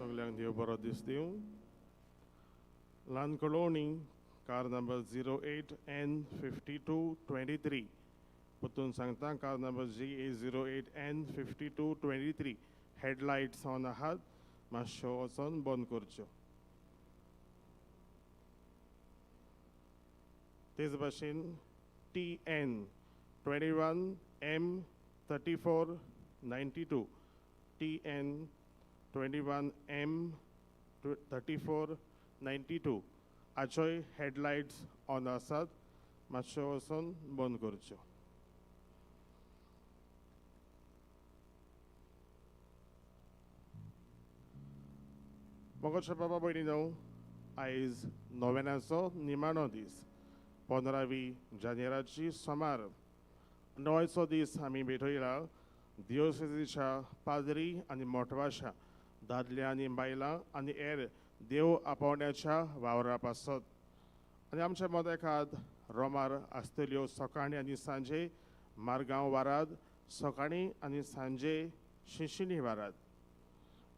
सगल्यांक देव बरो दीस दिवं. ल्हान कळोवणी, car number 08 N 5223. परतून सांगता, car number GA 08 N 5223, headlights on आहात, मातश्यो वचोन बंद करच्यो. तेच भाशेन TN 21 M 3492, TN 21 M 3492 हाचोय headlights on आसात, मातश्यो वचोन बंद करच्यो. मोगाच्या बाबा भयणीनो, आयज नोवेनाचो निमाणो दीस, 15वी जानेराची सोमार. णवायचो दीस आमी भेटयला दियोसेजीच्या पाद्री आनी मोटवाशा दादल्या आनी बायलां आनी हेर देव आपोवण्याच्या वावरा पासत. आनी आमच्या मदेकात रोमार आसतल्यो सकाळी आनी सांजे मारगांव वाराद, सकाळी आनी सांजे शिंशिणी वाराद.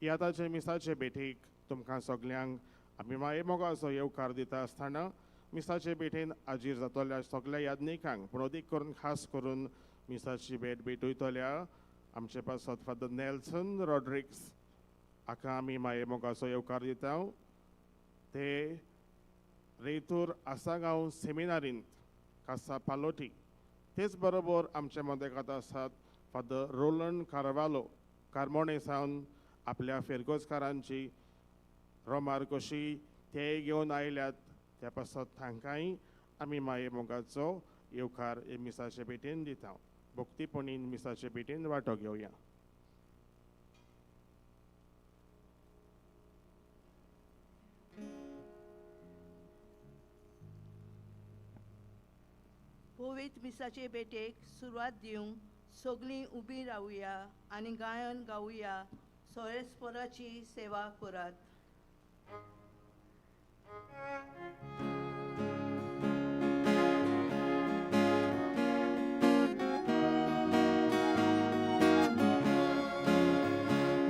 ह्या आतांचे मिसाचे भेटीक तुमकां सगल्यांक आमी माये मोगाचो येवकार दिता आसतना मिसाचे भेटेन हाजीर जातल्या सगल्या याज्ञिकांक, पूण अदीक करून खास करून मिसाची भेट भेटयतल्या आमचे पासत फादर नेल्सन रॉड्रिक्स हाका आमी माये मोगाचो येवकार दिता. ते रेतूर आसागांव सेमिनारींत कासा पालोटी. तेच बरोबर आमच्या मदेकात आसात फादर रोलंड कार्वालो, कार्मोणे सावन आपल्या फेरगोजकारांची रोमार कशी ते घेवन आयल्यात, त्या पासत तांकांय आमी माये मोगाचो येवकार हे मिसाचे भेटेन दिता. भक्तीपणीन मिसाचे भेटेन वांटो घेवया. पवित्र मिसाचे भेटेक सुरवात दिवंक सगळीं उबीं रावया आनी गायन गावया. सोयेस्पोराची सेवा करात.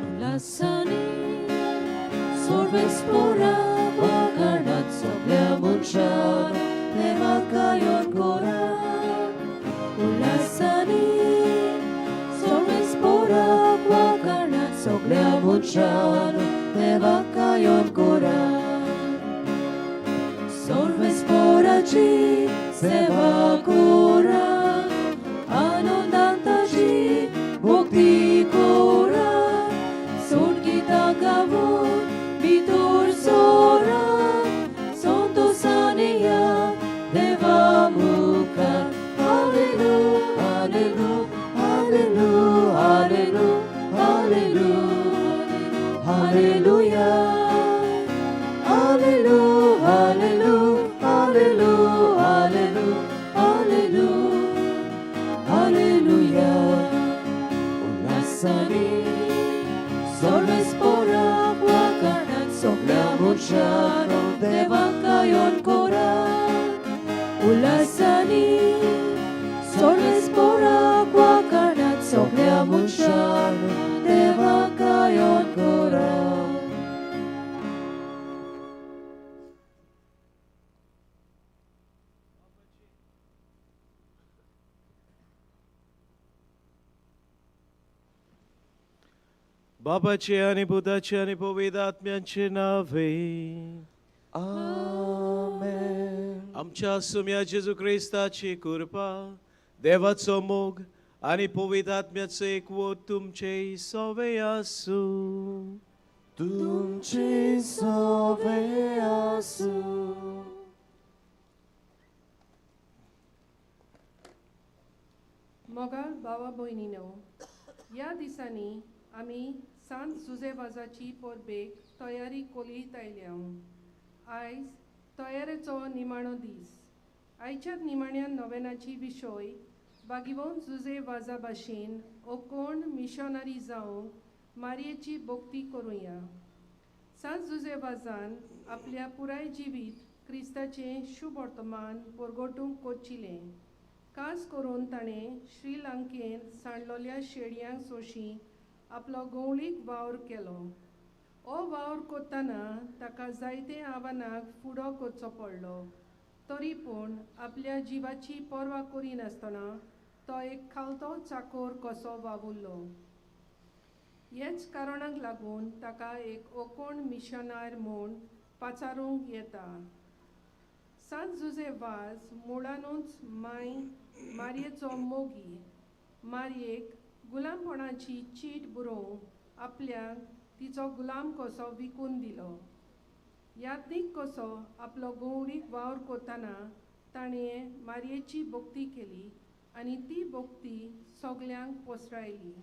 Ulasani Sorvespora Wakarnat Soglia Munshar Devakayon Kora. Ulasani Sorvespora Wakarnat Soglia Munshar Devakayon Kora. Sorvespora Ji Seva Kora Anondantaji Bhakti Kora Sorgita Gavo Bitur Sora Santosaniya Deva Mukha. Hallelujah, Hallelujah, Hallelujah, Hallelujah, Hallelujah, Hallelujah, Hallelujah, Hallelujah, Hallelujah, Hallelujah, Hallelujah. Ulasani Sorvespora Wakarnat Soglia Munshano Devakayon Kora. Ulasani Sorvespora Wakarnat Soglia Munshano Devakayon Kora. बापाचे आणि पुताचे आणि पवित्र आत्म्यांचे नावे. आमेन. आमच्या सुम्या जेजू क्रिस्ताची कृपा, देवाचो मोग आणि पवित्र आत्म्याचो एकवट तुमचे सवे आसूं. तुमचे सवे आसूं. मोगाळ भावा भयणीनो, ह्या दिसांनी आमी सांत जुझे वाजाची परबेक तयारी कोलीत आयल्या. आयज तयारेचो निमाणो दीस. आयच्या निमाण्या नोवेनाची विशय बागिवोन जुझे वाजा भाशेन ओ कोण मिशनरी जावंक मारयेची भक्ती करुया. सांत जुझे वाजान आपल्या पुराय जिवीत क्रिस्ताचें शुभवर्तमान परगटूंक कोचिलें. खास करून ताणें श्रीलंकेंत सांडलोल्या शेडयांक सोशी आपलो गवळीक वावर केलो. हो वावर करतना ताका जायते आव्हानाक फुडो करचो पडलो, तरी पूण आपल्या जिवाची पर्वा करिनासतना तो एक खालतो चाकोर कसो वावुरलो. ह्याच कारणाक लागून ताका एक ओकोण मिशनार म्हूण पाचारूंक येता. सांत जुझे वाज मुळानूच माय मारयेचो मोगी. मारयेक गुलामपणाची चीट बरोवन आपल्याक तिचो गुलाम कसो विकून दिलो. याज्ञीक कसो आपलो गवडीक वावर करतना ताणें मारयेची भक्ती केली आनी ती भक्ती सगल्यांक पसरायली.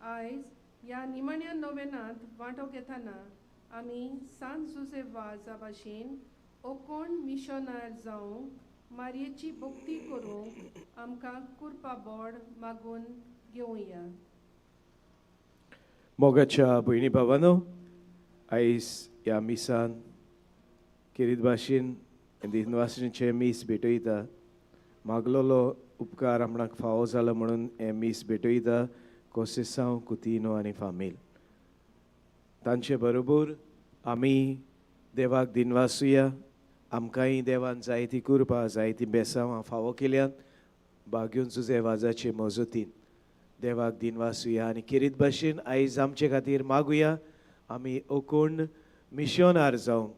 आयज ह्या निमाण्या नोवेनांत वांटो घेतना आमी सांत जुझे वाजा भाशेन ओकोण मिशनार जावंक मारयेची भक्ती करूंक आमकां कुरपा बोड मागून घेवया. मोगाच्या भयणी भावानो, आयज ह्या मिसान खेरीत भाशेन दिनवासणीचें मीस भेटयता. मागलोलो उपकार आपणाक फावो जालो म्हणून हें मीस भेटयता कोसेसांव कुतिनो आनी फामील. तांचे बरोबर आमी देवाक दिनवासुया. आमकांय देवान जायती कुरपा जायती बेसांवां फावो केल्यान बाग्यून जुझे वाजाचे मजतीन देवाक दिनवासुया आनी खेरीत भाशेन आयज आमचे खातीर मागुया. आमी ओकोण मिशनार जावंक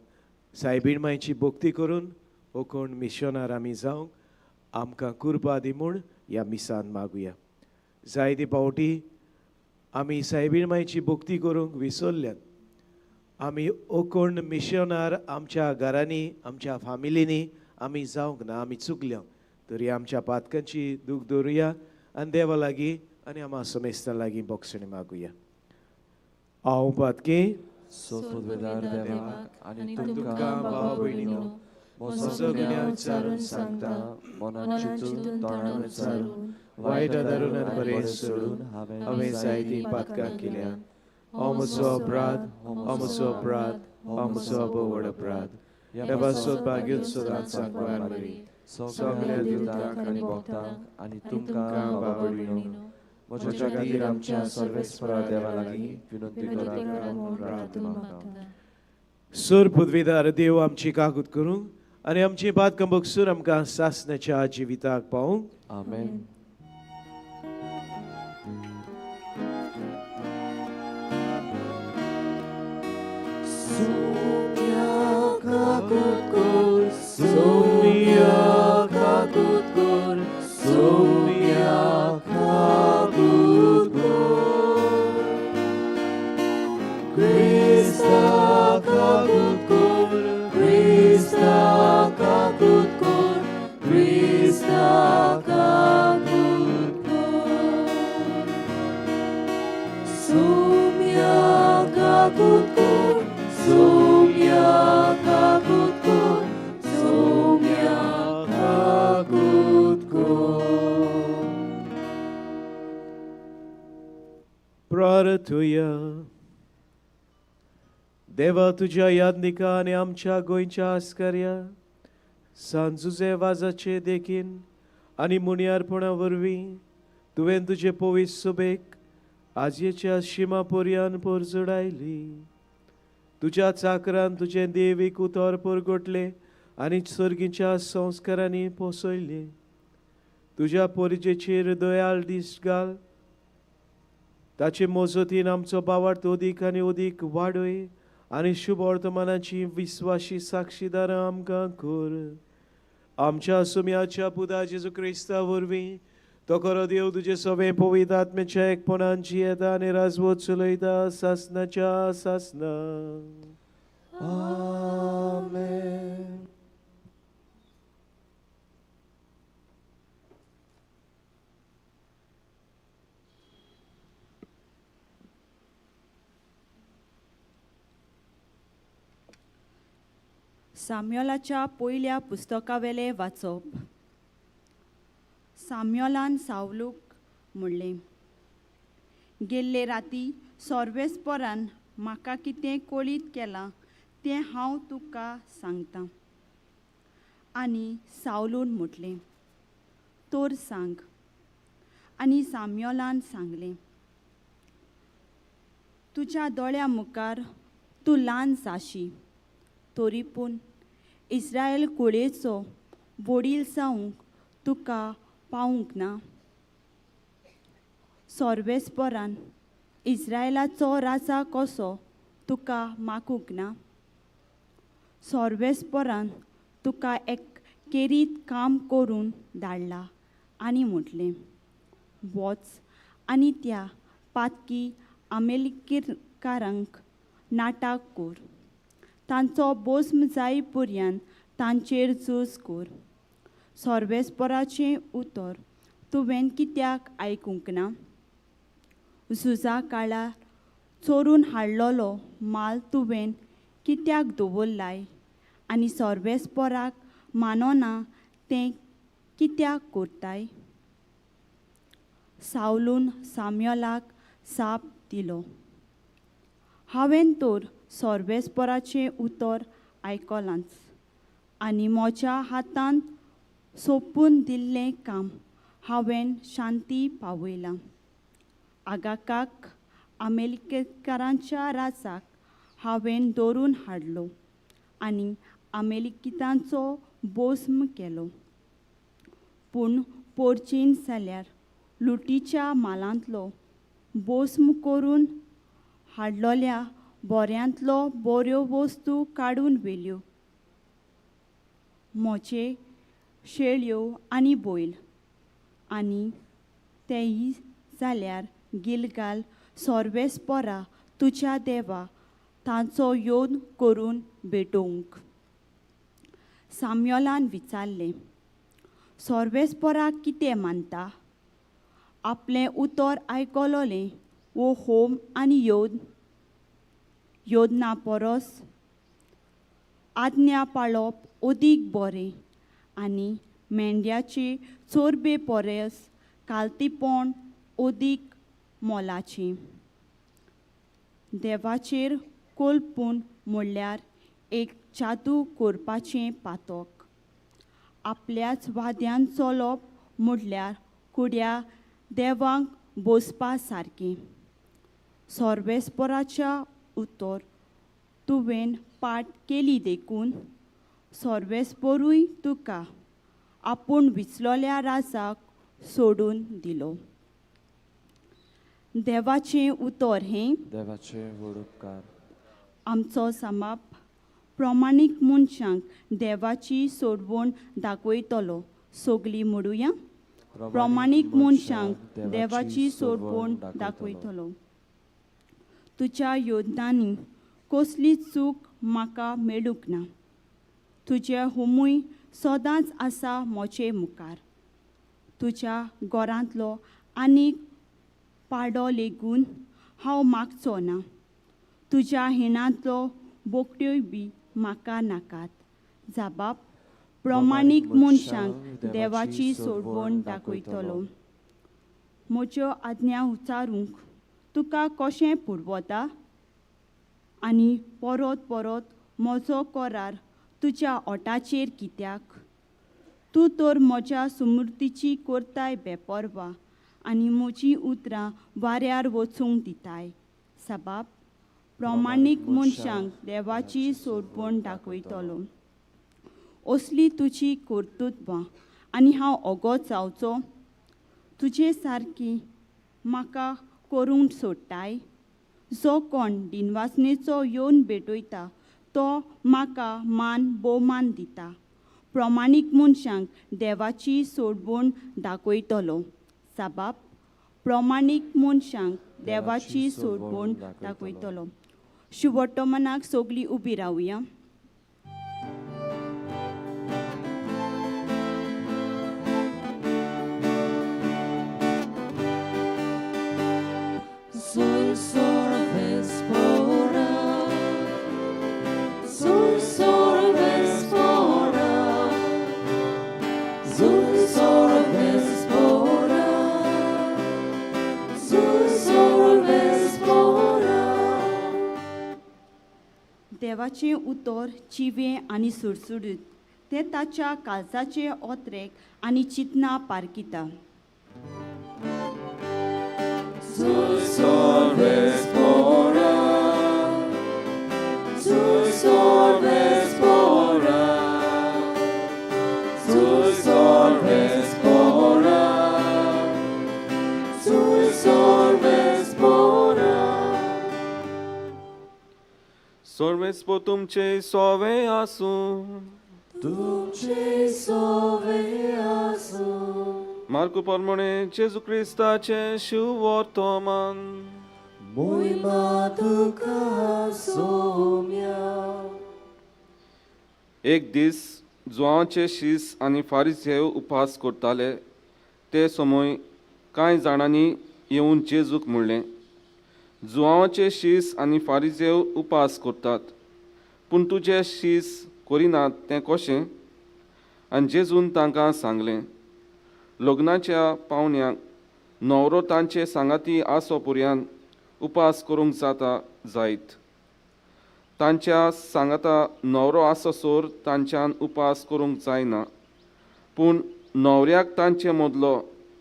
सायबीण मायची भक्ती करून ओकोण मिशनार आमी जावंक आमकां कुरपा दी म्हूण ह्या मिसान मागुया. जायते फावटी आमी सायबीण मायची भक्ती करूंक विसरल्यात. आमी ओकोण मिशनार आमच्या घरांनी आमच्या फामिलींनी आमी जावंक ना, आमी चुकल्या. तरी आमच्या पातकांची दूख दवरुया आनी देवा लागीं आनी आमा समेस्तां लागीं बोगसणी मागुया. हांव पातकी सोदवेदार देवाक आनी तुमकां भाव भयणीनो म्हजो गुन्यांव विचारून सांगता, मनान चिंतून तोंडान उच्चारून वायट आदारून आनी बरें सोडून हांवें जायतीं पातकां केल्यात. हो म्हजो अपराध, हो म्हजो अपराध, हो म्हजो व्हड अपराध. ह्या पासत भाग्यून सदांच सांकवार मरी सगल्या दुतांक आनी भक्तांक आनी तुमकां भाव भयणीनो म्हज्या खातीर आमच्या सर्वेस्परा देवा लागीं विनंती करात म्हूण प्रार्थना मागता. सूर पृथ्वीदार देव आमची काकूत करूंक आनी आमची पातकां बगसून आमकां सासण्याच्या जिविताक पावूंक. आमेन. Soumya kakut kor, Soumya kakut kor, Soumya kakut kor. Krista kakut kor, Krista kakut kor, Krista kakut kor. Soumya kakut kor, Soumya kakut kor, Soumya kakut kor. प्रार्थुया. देवा तुज्या यादनिका आनी आमच्या गोंयच्या आस्कार्या सांजुजे वाजाचे देखीन आनी मुनियारपणा वरवीं तुवें तुजे पवित्र सोबेक आजयेच्या शिमा पर्यान परजडायली. तुज्या चाकरान तुजें देवीक उतर परगटलें आनी सर्गीच्या संस्कारांनी पोसयलें. तुज्या परिजेचेर दयाळ दीस घाल, ताचे मजतीन आमचो बावार्थ अदीक आनी अदीक वाडय आनी शुभ वर्तमानाची विस्वाशी साक्षीदारां आमकां कर. आमच्या सुम्याच्या पुता जेजू क्रिस्ता वरवीं तो खरो देव तुजे सगळे पवित्र आत्म्याच्या एकपणान जियेता आनी राजवत चलयता सासनाच्या सासना. आमेन. साम्योलाच्या पयल्या पुस्तकावेलें वाचप. साम्योलान सावलूक म्हणलें, गेल्ले राती सर्वेस्परान म्हाका कितें कळीत केलां तें हांव तुका सांगतां. आनी सावलून म्हटलें, तर सांग. आनी साम्योलान सांगलें, तुज्या दोळ्या मुखार तूं ल्हान जाशी, तरी पूण इस्रायल कुळयेचो वडील जावंक तुका पावूंक ना. सोर्वेस्परान इस्रायलाचो राजा कसो तुका मागूंक ना. सोर्वेस्परान तुका एक केरीत काम करून धाडला आनी म्हटलें, वच आनी त्या पातकी आमेलिकेकारांक नाटक कर, तांचो बोस्म जाय पर्यंत तांचेर झूज कर. सोर्वेस्पराचें उतर तुवें कित्याक आयकूंक ना? झुजा काळार चोरून हाडलेलो माल तुवें कित्याक दवरलाय आनी सोर्वेस्पराक मानोना तें कित्याक करताय? सावलून साम्योलाक साप दिलो, हांवें तर सोर्वेस्पराचें उतर आयकलांच आनी म्हज्या हातान सोंपून दिल्लें काम हांवें शांती पावयलां. आगाकाक आमेलिकेकारांच्या राजाक हांवें दवरून हाडलो आनी आमेलिकितांचो बोस्म केलो. पूण पोरचीन जाल्यार लुटीच्या मालांतलो बोस्म करून हाडलोल्या बोऱ्यांतलो बऱ्यो वस्तू काडून व्हेल्यो. म्हजे शेळयो आनी बैल आनी तेय जाल्यार गिलगाल सोर्वेस्परा तुज्या देवा तांचो योन करून भेटोवंक. साम्योलान विचारलें, सोर्वेस्पराक कितें मानता? आपलें उतर आयकलोलें वो होम आनी योद योदना परस आज्ञा पाळप अदीक बरें आनी मेंढ्याचे चोरबे परस कालतीपण अदीक मोलाचें. देवाचेर कोलपून म्हणल्यार एक जादू करपाचें पातक. आपल्याच वाद्यान चलप म्हणल्यार कुड्या देवांक बसपा सारकें. सोर्वेस्पराच्या उतर तुवें पाठ केली देखून सोर्वेस्परूय तुका आपूण विचलोल्या राजाक सोडून दिलो. देवाचें उतर हें देवाचे व्हड उपकार. आमचो समाप प्रमाणीक मनशांक देवाची सोडवण दाखयतलो. सगलीं म्हणुया, प्रमाणीक मनशांक देवाची सोडवण दाखयतलो. तुज्या योद्धांनी कसली चूक म्हाका मेळूंक ना. तुजें होमूय सदांच आसा म्हजे मुखार. तुज्या घरांतलो आनीक पाडो लेगून हांव मागचो ना. तुज्या हिणांतलो बोकड्योय बी म्हाका नाकात. जाबाब प्रमाणीक मनशांक देवाची सोडवण दाखयतलो. म्हज्यो आज्ञा उच्चारूंक तुका कशें पुरवता आनी परत परत म्हजो करार तुज्या ओटाचेर कित्याक? तूं तर म्हज्या सुमृतीची करताय बेपर्वा आनी म्हजीं उतरां वाऱ्यार वचूंक दिताय. सबाब प्रमाणीक मनशांक देवाची सोडवण दाखयतलो. असली तुजी कर्तृत्वां आनी हांव ओगोत जावचो? तुजे सारकी म्हाका करूंक सोडटाय? जो कोण दिनवासनेचो येवन भेटयता तो म्हाका मान भोवमान दिता. प्रमाणीक मनशांक देवाची सोडवण दाखयतलो. साबाब प्रमाणीक मनशांक देवाची सोडवण दाखयतलो. शुभवर्तमानाक सगळीं उबी रावया. देवाचें उतर जिवें आनी सुडसुडीत, तें ताच्या काळजाचे ओतरेक आनी चिंतना पारखिता. सर्वेस्पोर तुमचे सोवे आसूं. तुमचे सोवे आसूं. मार्कू प्रमाणे जेजू क्रिस्ताचें शिववर्तमान. मोहिमा तुका सोम्या. एक दीस जुवांचे शीस आनी फारिजेव उपास करताले ते समय कांय जाणांनी येवन जेजूक म्हणलें, जुवांचे शीस आनी फारिजेव उपास करतात, पूण तुजे शीस करिनात तें कशें? आनी जेजून तांकां सांगलें, लग्नाच्या पावण्यांक न्हवरो तांचे सांगाती आसो पुर्यान उपास करूंक जाता जायत? तांच्या सांगाता न्हवरो आसोसर तांच्यान उपास करूंक जायना, पूण न्हवऱ्याक तांचे मदलो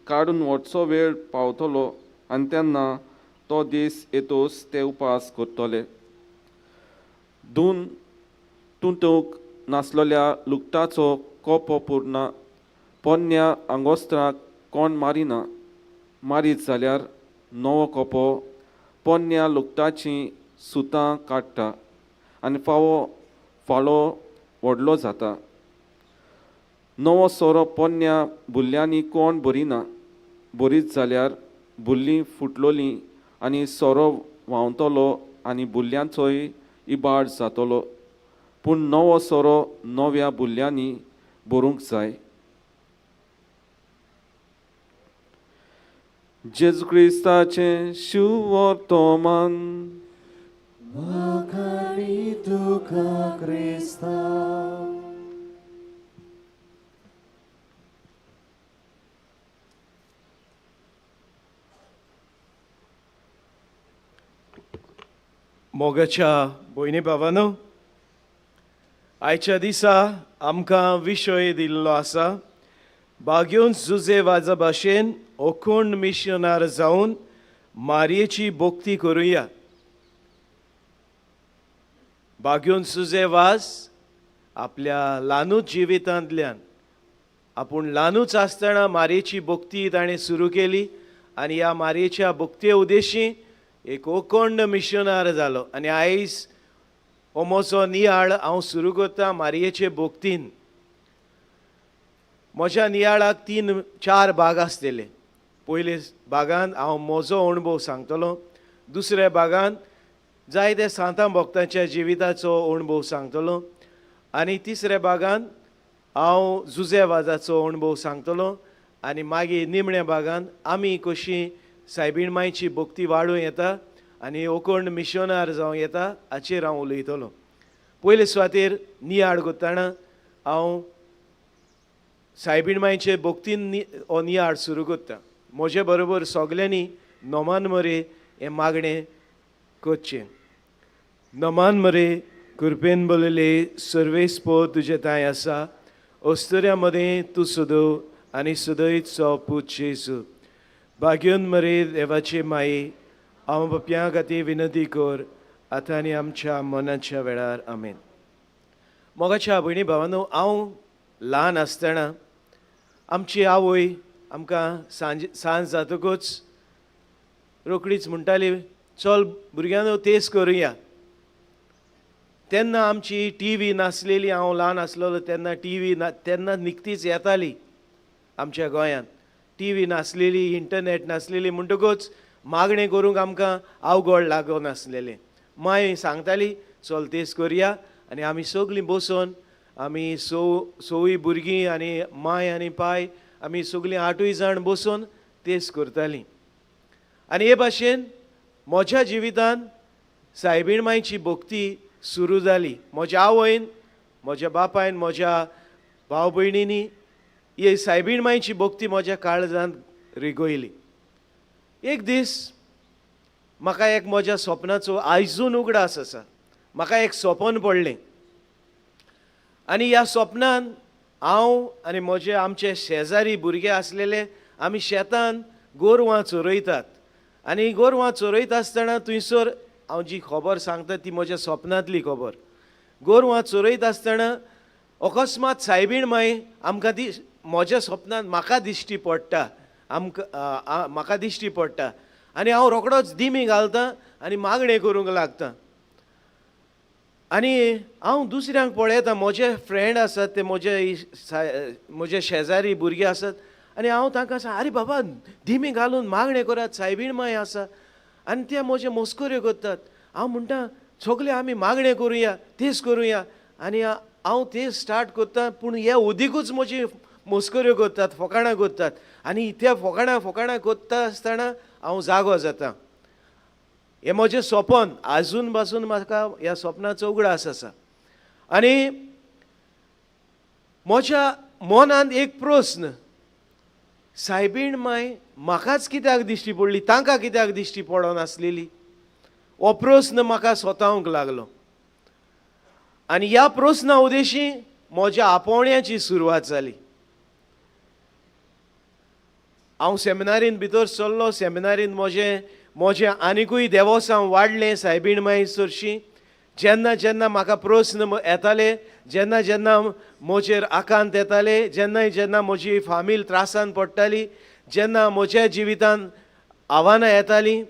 काडून वचचो वेळ पावतलो आनी तेन्ना तो दीस येतोच ते उपास करतले. दोन तुटूंक नासलेल्या लुगटाचो कोपो पुरना पोन्न्या आंगोस्त्राक कोण मारिना, मारीत जाल्यार नवो कोपो पोन्न्या लुगटाचीं सुतां काडटा आनी फावो फाळो व्हडलो जाता. नवो सोरो पोन्न्या बुल्ल्यांनी कोण भरिना, भरीत जाल्यार बुल्लीं फुटलोलीं आनी सोरो व्हांवतलो आनी बुल्ल्यांचोय इबाड जातलो, पूण नवो सोरो नव्या बुल्ल्यांनी भरूंक जाय. जेजू क्रिस्ताचें शिववर्तमान. वाखाणी तुका क्रिस्ता. मोगाच्या भयणी भावानो, आयच्या दिसा आमकां विशय दिल्लो आसा बाग्योन जुजे वाजा भाशेन ओखोंड मिशनार जावन मारयेची भक्ती करुया. बाग्योन सुजे वाज आपल्या ल्हानूच जिवितांतल्यान आपूण ल्हानूच आसतना मारयेची भक्ती ताणें सुरू केली आनी ह्या मारयेच्या भक्ती उद्देशी एक ओकोंड मिशनार जालो. आनी आयज हो म्हजो नियाळ हांव सुरू करता मारयेचे भक्तीन. म्हज्या नियाळाक 3-4 भाग आसतले. पयले भागान हांव म्हजो अणभव सांगतलो, दुसऱ्या भागान जायते सांतां भक्तांच्या जिविताचो अणभव सांगतलो आनी तिसऱ्या भागान हांव जुजे वाजाचो अणभव सांगतलो आनी मागीर निमण्या भागान आमी कशी सायबीण मायची भक्ती वाडूं येता आनी ओकोंड मिशनार जावं येता हाचेर हांव उलयतलो. पयले सुवातेर नियाळ करतना हांव सायबीण मायचे भक्तीन हो नियाळ सुरू करता. म्हजे बरोबर सगल्यांनी नमान मरे हें मागणें करचें. नमान मरे कृपेन बलयले सर्वेस्पोर तुजे तांय आसा, अस्तुऱ्या मदें तूं सदव आनी सदैचो पूत जेजू. भाग्योन मरे देवाचे माये, हांव बापया खातीर विनंती कर आतां आनी आमच्या मनाच्या वेळार. आमेन. मोगाच्या भयणी भावानो, हांव ल्हान आसतना आमची आवय आमकां सांज जातकूच रोकडीच म्हणटाली, चल भुरग्यांनो तेज करुया. तेन्ना आमची टी व्ही नासलेली. हांव ल्हान आसलेलो तेन्ना टी व्ही ना, तेन्ना निकतीच येताली आमच्या गोंयांत. टी व्ही नासलेली, इंटरनेट नासलेली, म्हणटकूच मागणें करूंक आमकां अवघड लागून आसलेलें. माय सांगताली चल तेज करुया आनी आमी सगळीं बसून आमी सवूय भुरगीं आनी माय आनी पाय आमी सगळीं 8 जाण बसून तेज करतालीं. आनी हे भाशेन म्हज्या जिवितान सायबीण मायची भक्ती सुरू जाली. म्हज्या आवयन, म्हज्या बापायन, म्हज्या भाव भयणींनी ही सायबीण मायची भक्ती म्हज्या काळजांत रिगयली. एक दीस म्हाका एक म्हज्या सपनाचो आयजून उगडास आसा. म्हाका एक सपन पडलें आनी ह्या सपनान हांव आनी म्हजे आमचे शेजारी भुरगे आसलेले आमी शेतान गोरवां चरयतात आनी गोरवां चरयता आसतना थंयसर हांव जी खबर सांगता ती म्हज्या सपनांतली खबर. गोरवां चरयता आसतना अकस्मात सायबीण माई आमकां ती म्हज्या सपनांत म्हाका दिश्टी पडटा, आमकां म्हाका दिश्टी पडटा आनी हांव रोखडोच दिमी घालता आनी मागणें करूंक लागता. आनी हांव दुसऱ्यांक पळयता, म्हजे फ्रेंड आसात ते, म्हजे म्हजे शेजारी भुरगे आसात, आनी हांव तांकां सांग, आरे बाबा दिमी घालून मागणें करात, सायबीण माय आसा. आनी ते म्हजे मस्कऱ्यो करतात. हांव म्हणटा सगळे आमी मागणें करुया, तेच करुया. आनी हांव तें स्टार्ट करता, पूण हे अदिकूच म्हजी मस्कऱ्यो करतात, फकाणां करतात. आनी त्या फकाणां फकाणां करता आसतना हांव जागो जाता. हें म्हजें सपन आजून पासून म्हाका ह्या सपनाचो उगडास आसा. आनी म्हज्या मनांत एक प्रस्न, सायबीण माय म्हाकाच कित्याक दिश्टी पडली, तांकां कित्याक दिश्टी पडनासलेली? हो प्रस्न म्हाका स्वतावंक लागलो. आनी ह्या प्रस्ना उदेशी म्हज्या आपोवण्याची सुरवात जाली. हांव सेमिनारीन भितर सरलो. सेमिनारीन म्हजें म्हजें आनिकूय देवोसांव वाडलें सायबीण माय सरशी. जेन्ना जेन्ना म्हाका प्रस्न येताले, जेन्ना जेन्ना म्हजेर आकांत येताले, जेन्ना जेन्ना म्हजी फामील त्रासान पडटाली, जेन्ना म्हज्या जिवितान आव्हानां येतालीं,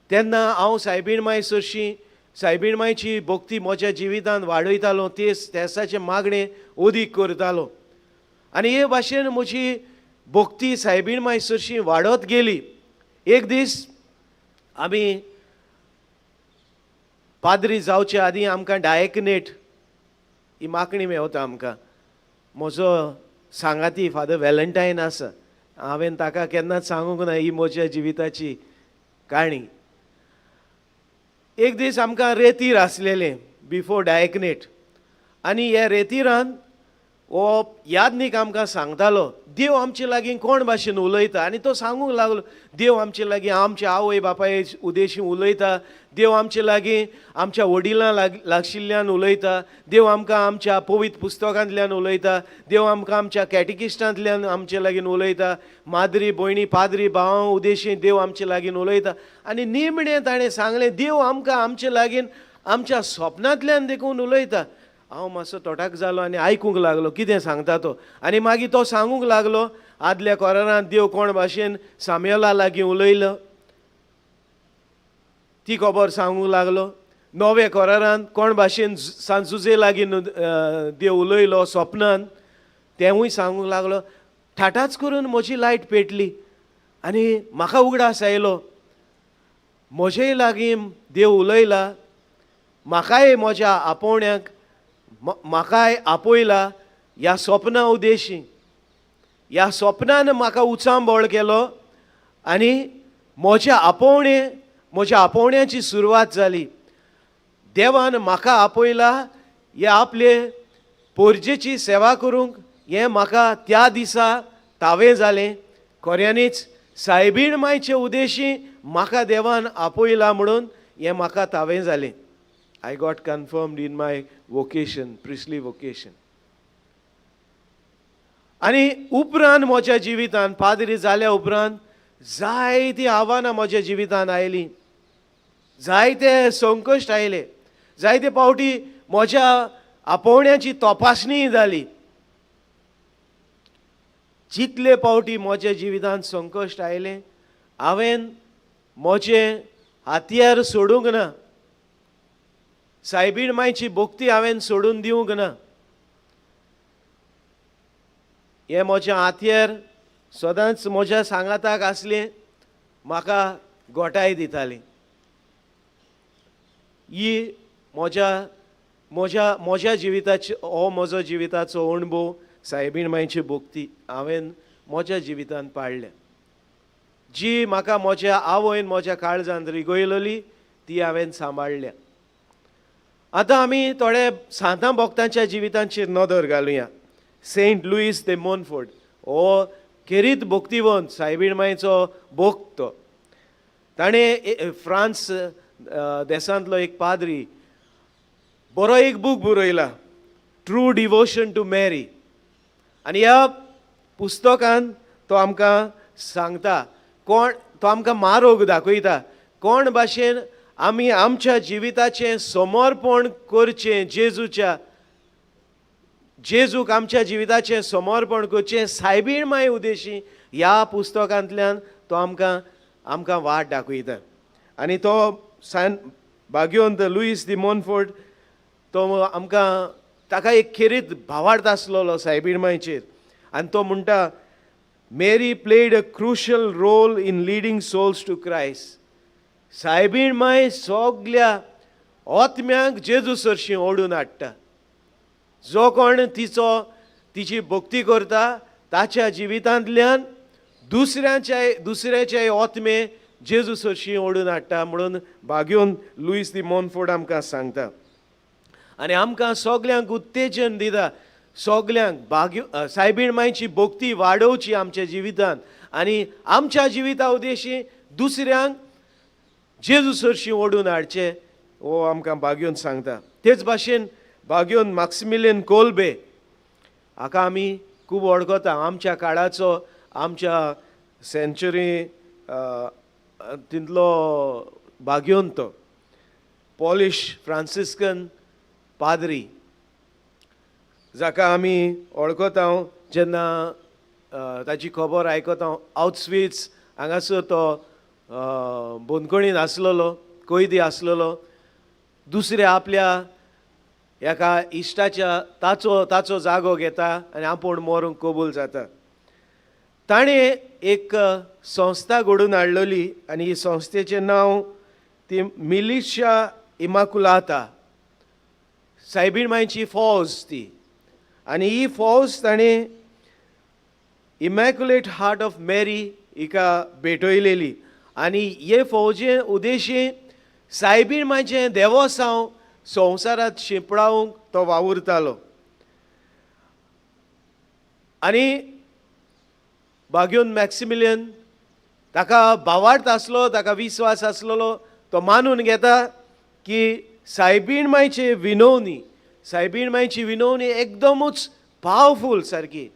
तेन्ना हांव सायबीण माय सरशी सायबीण मायची भक्ती म्हज्या जिवितान वाडयतालो, तेस तेसाचें मागणें अदीक करतालो. आनी हे भाशेन म्हजी भक्ती सायबीण माय सरशी वाडत गेली. एक दीस आमी पाद्री जावचे आदीं आमकां डायकनेट ही मागणी मेवता आमकां. म्हजो सांगाती फादर वेलंटायन आसा, हांवें ताका केन्नाच सांगूंक ना ही म्हज्या जिविताची काणी. एक दीस आमकां रेतीर आसलेलें बिफोर डायकनेट, आनी ह्या रेतिरान हो यादनीक आमकां सांगतालो देव आमचे लागीं कोण भाशेन उलयता. आनी तो सांगूंक लागलो देव आमचे लागीं आमच्या आवय बापाय उदेशी उलयता, देव आमचे लागीं आमच्या वडिलां लागशिल्ल्यान उलयता, देव आमकां आमच्या पवित्र पुस्तकांतल्यान उलयता, देव आमकां आमच्या कॅटिकिस्टांतल्यान आमचे लागीं उलयता, माद्री भयणी पाद्री भाव उदेशी देव आमचे लागीं उलयता. आनी निमणें ताणें सांगलें देव आमकां आमचे लागीं आमच्या सपनांतल्यान देखून उलयता. हांव मातसो तोटाक जालो आनी आयकूंक लागलो कितें सांगता तो. आनी मागीर तो सांगूंक लागलो आदल्या कोरारांत देव कोण भाशेन साम्योला लागीं उलयलो ती खबर सांगूंक लागलो, नव्या कोरारांत कोण भाशेन सांजुजे लागीं देव उलयलो सपनान तेंवूय सांगूंक लागलो. ठाठाच करून म्हजी लायट पेटली आनी म्हाका उगडास आयलो म्हजेय लागीं देव उलयला, म्हाकाय म्हज्या आपोवण्याक म्हाकाय आपयला ह्या सपना उदेशी. ह्या सपनान म्हाका उचांबळ केलो आनी म्हज्या आपोवणें म्हज्या आपोवण्याची सुरवात जाली. देवान म्हाका आपयला हे आपले पोरजेची सेवा करूंक, हें म्हाका त्या दिसा तावें जालें. खऱ्यांनीच सायबीण मायचे उदेशी म्हाका देवान आपयला म्हणून हें म्हाका तावें जालें. I got confirmed in my vocation, priestly vocation. आनी उपरांत म्हज्या जिवितान पाद्री जाल्या उपरांत जायतीं आव्हानां म्हज्या जिवितान आयलीं, जायते संकश्ट आयले, जायते पावटी म्हज्या आपोवण्याची तपासणीय जाली. जितले पावटी म्हज्या जिवितान संकश्ट आयलें हांवें म्हजें हातयार सोडूंक ना, सायबीण मायची भक्ती हांवें सोडून दिवंक ना. हें म्हजें हातयार सदांच म्हज्या सांगाताक आसलें, म्हाका गोठाय दिताली. ही म्हज्या म्हज्या म्हज्या जिविताची हो म्हजो जिविताचो अणभव सायबीण मायची भक्ती हांवें म्हज्या जिवितान पाळ्ळ्या, जी म्हाका म्हज्या आवयन म्हज्या काळजान रिगयलेली ती हांवें सांबाळ्ळ्या. आतां आमी थोडे सांतां भक्तांच्या जिवितांचेर नदर घालुया. सेंट लुईस दे मोनफोर्ड हो खेरीत भक्तिवंत सायबीण मायचो भक्त. ताणें फ्रांस देसांतलो एक पाद्री बरो एक बूक बरयला, ट्रू डिवोशन टू मॅरी. आनी ह्या पुस्तकान तो आमकां सांगता कोण तो आमकां मारोग दाखयता कोण भाशेन आमी आमच्या जिविताचें समर्पण करचें, जेजूच्या जेजूक आमच्या जिविताचें समर्पण करचें सायबीण माय उदेशी. ह्या पुस्तकांतल्यान तो आमकां आमकां वाट दाखयता. आनी तो सान भाग्यवंत लुईस दी मोनफोर्ड तो आमकां ताका एक खेरीत भावार्थ आसलेलो सायबीण मायचेर आनी तो म्हणटा, Mary played a crucial role in leading souls to Christ. सायबीण my सगल्या आत्म्यांक जेजू सरशीं ओडून हाडटा. जो कोण तिचो तिची भक्ती करता ताच्या जिवितांतल्यान दुसऱ्याच्याय आत्मे जेजू सरशीं ओडून हाडटा म्हणून भाग्योन लुईस दी मोनफोर्ड आमकां सांगता. आनी आमकां सगल्यांक उत्तेजन दिता, सगल्यांक भाग्यो सायबीण मायची भक्ती वाडोवची आमच्या जिवितांत आनी आमच्या जिविता उद्देशी दुसऱ्यांक जेजू सरशीं ओडून हाडचें, हो आमकां भाग्योन सांगता. तेच भाशेन भाग्योन माक्सिमिलियन कोलबे हाका आमी खूब वळखता, आमच्या काळाचो, आमच्या सेंचुरी तितलो भाग्योन तो पॉलिश फ्रांसिस्कन पाद्री जाका आमी वळखता. जेन्ना ताची खबर आयकता, आउटस्वीट्स हांगासर तो बंदखणीन आसलेलो, कैदी आसलेलो, दुसऱ्या आपल्या एका इश्टाच्या ताचो ताचो जागो घेता आनी आपूण मरूंक कबूल जाता. ताणें एक संस्था घडोवन हाडलेली आनी ही संस्थेचें नांव ती मिलिशा इमाकुलाता, सायबीण मायची फौज ती. आनी ही फौज ताणें इमॅक्युलेट हार्ट ऑफ मेरी हिका भेटयलेली आनी हे फौजे उद्देशी सायबीण मायचें देवोसांव संवसारांत शिंपडावंक तो वावुरतालो. आनी भाग्योन मॅक्सिमिलियन ताका भावार्थ आसलो, ताका विस्वास आसलेलो, तो मानून घेता की सायबीण मायची विनवणी, सायबीण मायची विनवणी एकदमूच पावरफूल सारकी,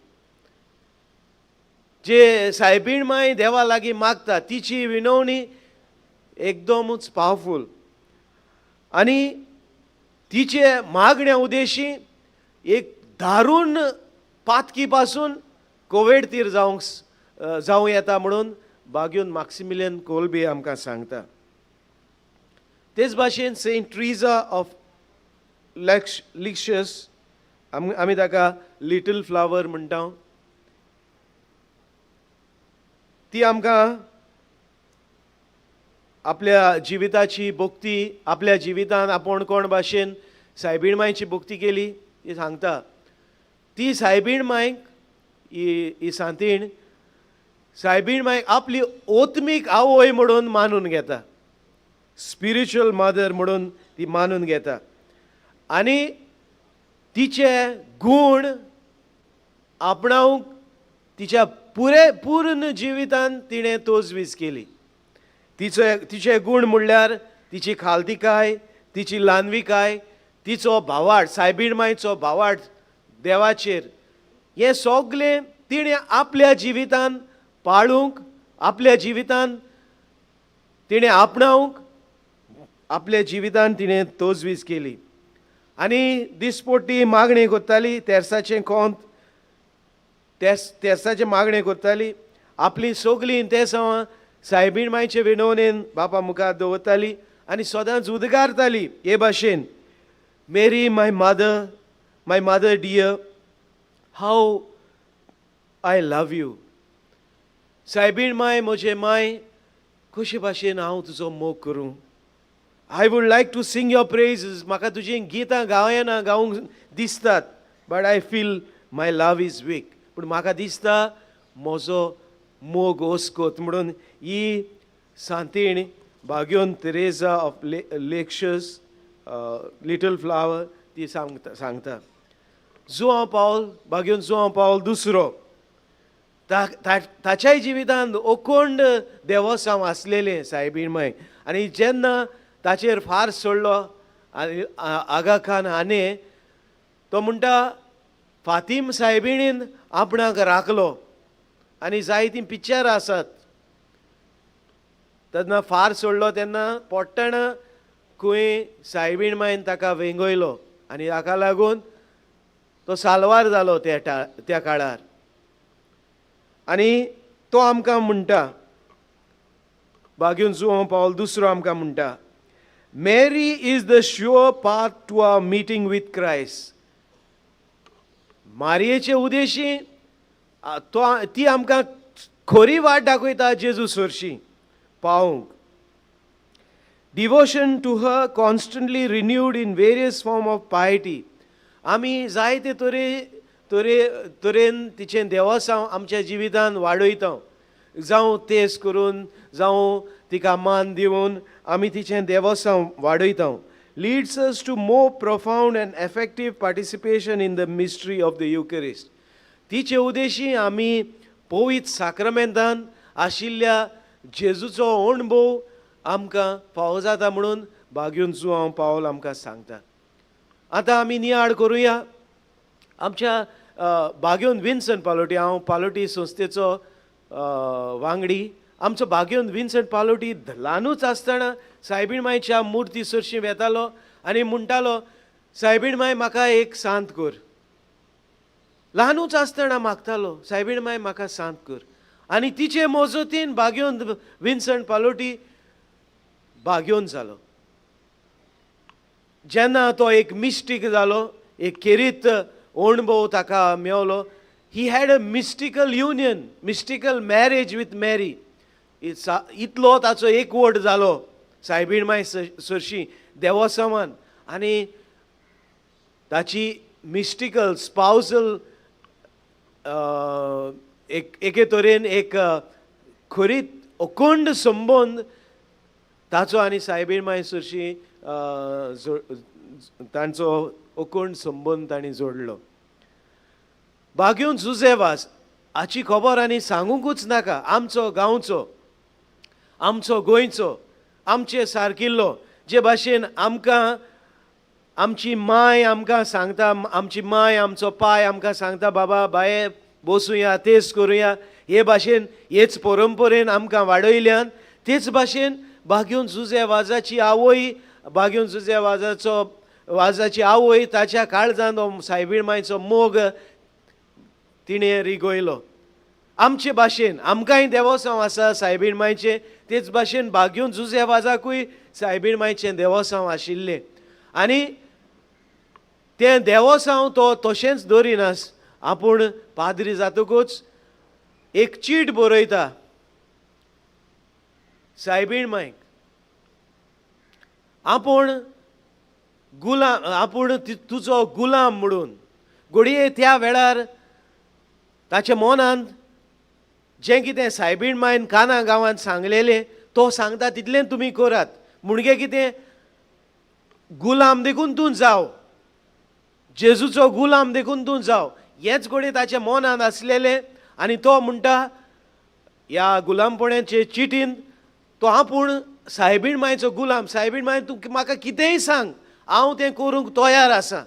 जे सायबीण माय देवा लागीं मागता तिची विनवणी एकदमूच पावरफूल आनी तिचे मागण्या उद्देशी एक दारून पातकी पासून कोवेडतीर जावंक जावं येता म्हणून बाग्योन माक्सिमिलियन कोलबी आमकां सांगता. तेच भाशेन सेंट ट्रिजा ऑफ लिक्शस, आमी ताका लिटल फ्लावर म्हणटा, ती आमकां आपल्या जिविताची भक्ती, आपल्या जिवितान आपूण कोण भाशेन सायबीण मायची भक्ती केली ती सांगता. ती सायबीण मायक ही ही सांतीण सायबीण मायक आपली ओत्मीक आवय म्हणून मानून घेता, स्पिरिच्युअल मदर म्हणून ती मानून घेता आनी तिचे गूण आपणावंक तिच्या पुरे पूर्ण जिवितान तिणें तजवीज केली. तिचे गूण म्हणल्यार तिची खालतिकाय, तिची ल्हानविकाय, तिचो भावार्थ, सायबीण मायचो भावार्थ देवाचेर, हें सगलें तिणें आपल्या जिवितान पाळूंक, आपल्या जिवितान तिणें आपणावंक, आपल्या जिवितान तिणें तजवीज केली. आनी दिसपट्टी मागणी करताली, तेर्साचें कोंत तेर्साचें मागणें करताली, आपली सगलीं तेसांवां सायबीण मायचे विनवणेन बापा मुखार दवरताली आनी सदांच उदगारताली हे भाशेन, Mary my mother, my mother dear, how I love you. सायबीण my म्हजे माय, कशे भाशेन हांव तुजो मोग करूं. I would like to sing your praises, म्हाका तुजीं गितां गावना गावंक दिसतात, but I feel my love is weak, पूण म्हाका दिसता म्हजो मोग ओस्कोत म्हणून ही सांतीण भाग्योन Teresa of Lisieux little flower ती सांगता. जुआंव पावल, भाग्योन जुआंव पावल दुसरो, ताच्याय जिवितांत ओकोंड देवोसांव आसलेलें सायबीण माय. आनी जेन्ना ताचेर फार सोडलो आनी आगा खान हाणे, तो म्हणटा फातीम सायबिणीन आपणाक राखलो. आनी जायतीं पिक्चरां आसात, तेन्ना फार सोडलो तेन्ना पडटना खंय सायबीण मायन ताका वेंगयलो आनी ताका लागून तो साल्वार जालो त्या काळार. आनी तो आमकां म्हणटा, बागेवन जुआंव पावल दुसरो आमकां म्हणटा, Mary is the sure path to our meeting with Christ. मारयेचे Udeshi तो ती आमकां खरी वाट दाखयता जेजू सरशी पावूंक. Devotion to her constantly renewed in various form of piety. आमी जायते तरे तरे तरेन तिचें देवसांव आमच्या जिवितान वाडयता, जावं तेज करून, जावं तिका मान दिवन आमी तिचें देवसांव वाडयता. Leads us to more profound and effective participation in the mystery of the Eucharist. तिचे उदेशी आमी पवित्र साक्रमेंतान आशिल्ल्या जेजूचो अणभव आमकां फावो जाता म्हणून बागयून जुआंव पावल आमकां सांगता. आतां आमी नियाळ करुया आमच्या बागयोन विन्सन पालोटी. हांव पालोटी संस्थेचो वांगडी. आमचो बागयोन विन्सन पालोटी ल्हानूच आसतना सायबीण मायच्या मुर्ती सरशी वेतालो आनी म्हणटालो, सायबीण माय म्हाका एक सांत कर. ल्हानूच आसतना मागतालो, सायबीण माय म्हाका सांत कर. आनी तिचे मजतीन बागयोन विन्सन पालोटी बागयोन जालो. जेन्ना तो एक मिस्टीक जालो, एक खेरीत अणभव ताका मेवलो. He had a mystical union, mystical marriage with Mary. इतलो ताचो एकवट जालो सायबीण माय सरशी देवसमान आनी ताची मिस्टिकल स्पावजल एक एके तरेन एक खरीत अखंड संबंद ताचो आनी सायबीण माय सरशी तांचो अखंड संबंद तांणी जोडलो. बागयोन जुजे वास हाची खबर आनी सांगुकूच नाका. आमचो गांवचो, आमचो गोंयचो, आमचे सारकिल्लो. जे भाशेन आमकां आमची माय आमकां सांगता, आमची माय आमचो पाय आमकां सांगता, बाबा बाये बसुया, तेज करुया, हे भाशेन हेच परंपरेन आमकां वाडयल्यान. तेच भाशेन बागयोन जुजे वाजाची आवय, बागयोन जुजे वाजाची आवय ताच्या काळजान हो सायबीण मायचो मोग तिणें रिगयलो. आमचे भाशेन आमकांय देवोसांव आसा सायबीण मायचें, तेच भाशेन बागयोन जुजे वाजाकूय सायबीण मायचें देवोसांव आशिल्लें. आनी तें देवोसांव तो तशेंच दवरिनास, आपूण पाद्री जातकूच एक चीट बरयता सायबीण मायक, आपूण गुलाम, आपूण तुजो गुलाम म्हणून. घडये त्या वेळार ताच्या मनांत जें कितें सायबीण मायन काना गांवांत सांगलेलें तो सांगता तितलें तुमी करात, म्हणगे कितें गुलाम देखून तूं जाव, जेजूचो गुलाम देखून तूं जाव, हेंच घडये ताच्या मनांत आसलेलें. आनी तो म्हणटा ह्या गुलामपणाचे चिटीन तो आपूण सायबीण मायचो गुलाम. सायबीण माय तूं म्हाका कितेंय सांग, हांव तें करूंक तयार आसा,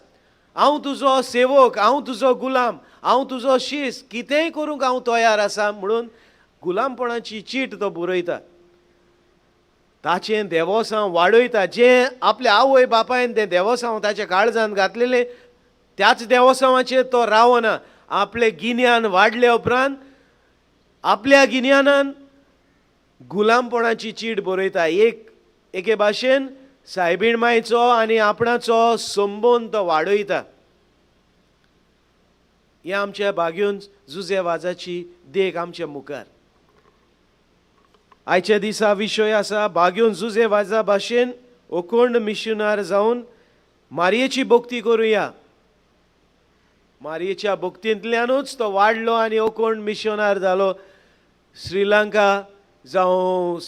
हांव तुजो सेवक, हांव तुजो गुलाम, हांव तुजो शीस, कितेंय करूंक हांव तयार आसा म्हणून गुलामपणाची चीट तो बरयता. ताचें देवोसांव वाडयता, जें आपल्या आवय बापायन तें देवोसांव ताच्या काळजान घातलेलें त्याच देवोसांवाचेर तो रावना. आपलें गिन्यान वाडले उपरांत आपल्या गिन्यानान गुलामपणाची चीट बरयता. एक एके भाशेन सायबीण मायचो आनी आपणाचो संबंद तो वाडयता. हें आमच्या बागयोन जुजे वाजाची देख आमच्या मुखार. आयच्या दिसा विशय आसा बागयोन जुजे वाजा भाशेन अखंड मिशनार जावन मारयेची भक्ती करुया. मारयेच्या भक्तींतल्यानूच तो वाडलो आनी अखंड मिशनार जालो. श्रीलंका जावं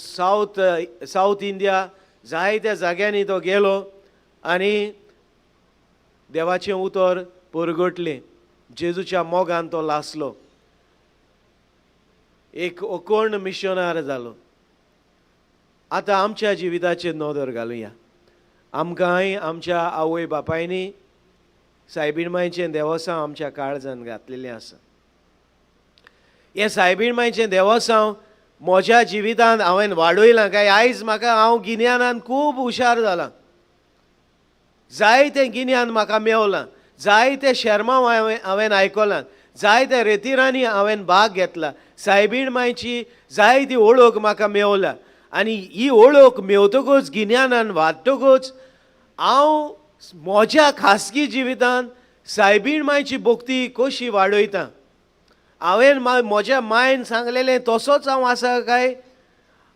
सावथ इंडिया जायत्या जाग्यांनी तो गेलो आनी देवाचें उतर परगटलें. जेजूच्या मोगान तो लासलो, एक अखंड मिशनार जालो. आतां आमच्या जिविताचेर नदर घालुया. आमकांय आमच्या आवय बापायनी सायबीण मायचें देवोसांव आमच्या काळजान घातलेलें आसा. हें सायबीण मायचें देवोसांव म्हज्या जिवितांत हांवें वाडयलां काय आयज म्हाका हांव गिन्यानान खूब हुशार जालां, जायतें गिन्यान म्हाका मेवलां, जायते शेर्मांव हांवें आयकलां, जायत्या रेतिरांनी हांवें भाग घेतला, सायबीण मायची जायती वळख म्हाका मेवल्या. आनी ही ओळख मेवतकूच गिन्यानान वाडटकूच हांव म्हज्या खासगी जिवितांत सायबीण मायची भक्ती कशी वाडयता. हांवें म्हज्या मायन सांगलेलें तसोच हांव आसा काय,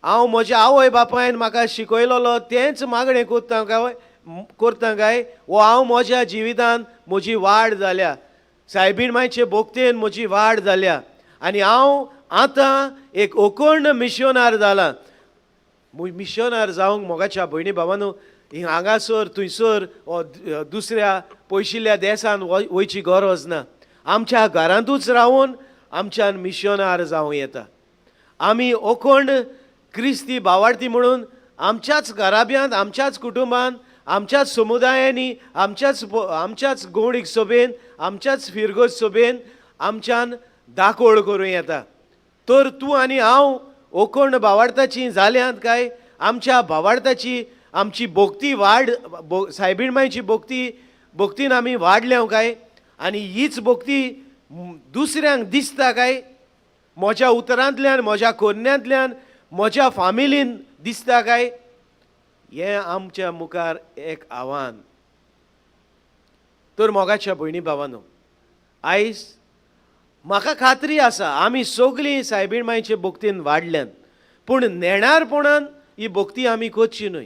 हांव म्हज्या आवय बापायन म्हाका शिकयलेलो तेंच मागणें करता काय वो हांव म्हज्या जिवितांत म्हजी वाड जाल्या, सायबीण मायचे भक्तेन म्हजी वाड जाल्या आनी हांव आतां एक ओकोर्ण मिशनार जाला. मिशनार जावंक मोगाच्या भयणी भावानू हांगासर थंयसर दुसऱ्या पयशिल्ल्या देसान वयची गरज ना. आमच्या घरांतूच रावून आमच्यान मिशनार जावं येता. आमी ओकोण क्रिस्ती भावार्थी म्हणून आमच्याच घराब्यांत, आमच्याच कुटुंबांत, आमच्याच समुदायांनी, आमच्याच गोवणीक सभेन, आमच्याच फिरगोज सभेन आमच्यान दाकोळ करूं येता. तर तूं आनी हांव ओकोण भावार्थाची जाल्यांत काय आमच्या भावार्थाची आमची भक्ती वाड, सायबीण मायची भक्तीन आमी वाडल्या काय आनी हीच भक्ती दुसऱ्यांक दिसता काय, म्हज्या उतरांतल्यान, म्हज्या कोरण्यांतल्यान, म्हज्या फामिलीन दिसता काय, हें आमच्या मुखार एक आव्हान. तर मोगाच्या भयणी भावानो, आयज म्हाका खात्री आसा आमी सगळीं सायबीण मायचे भक्तीन वाडल्यान, पूण नेणारपणान ही भक्ती आमी करची न्हय.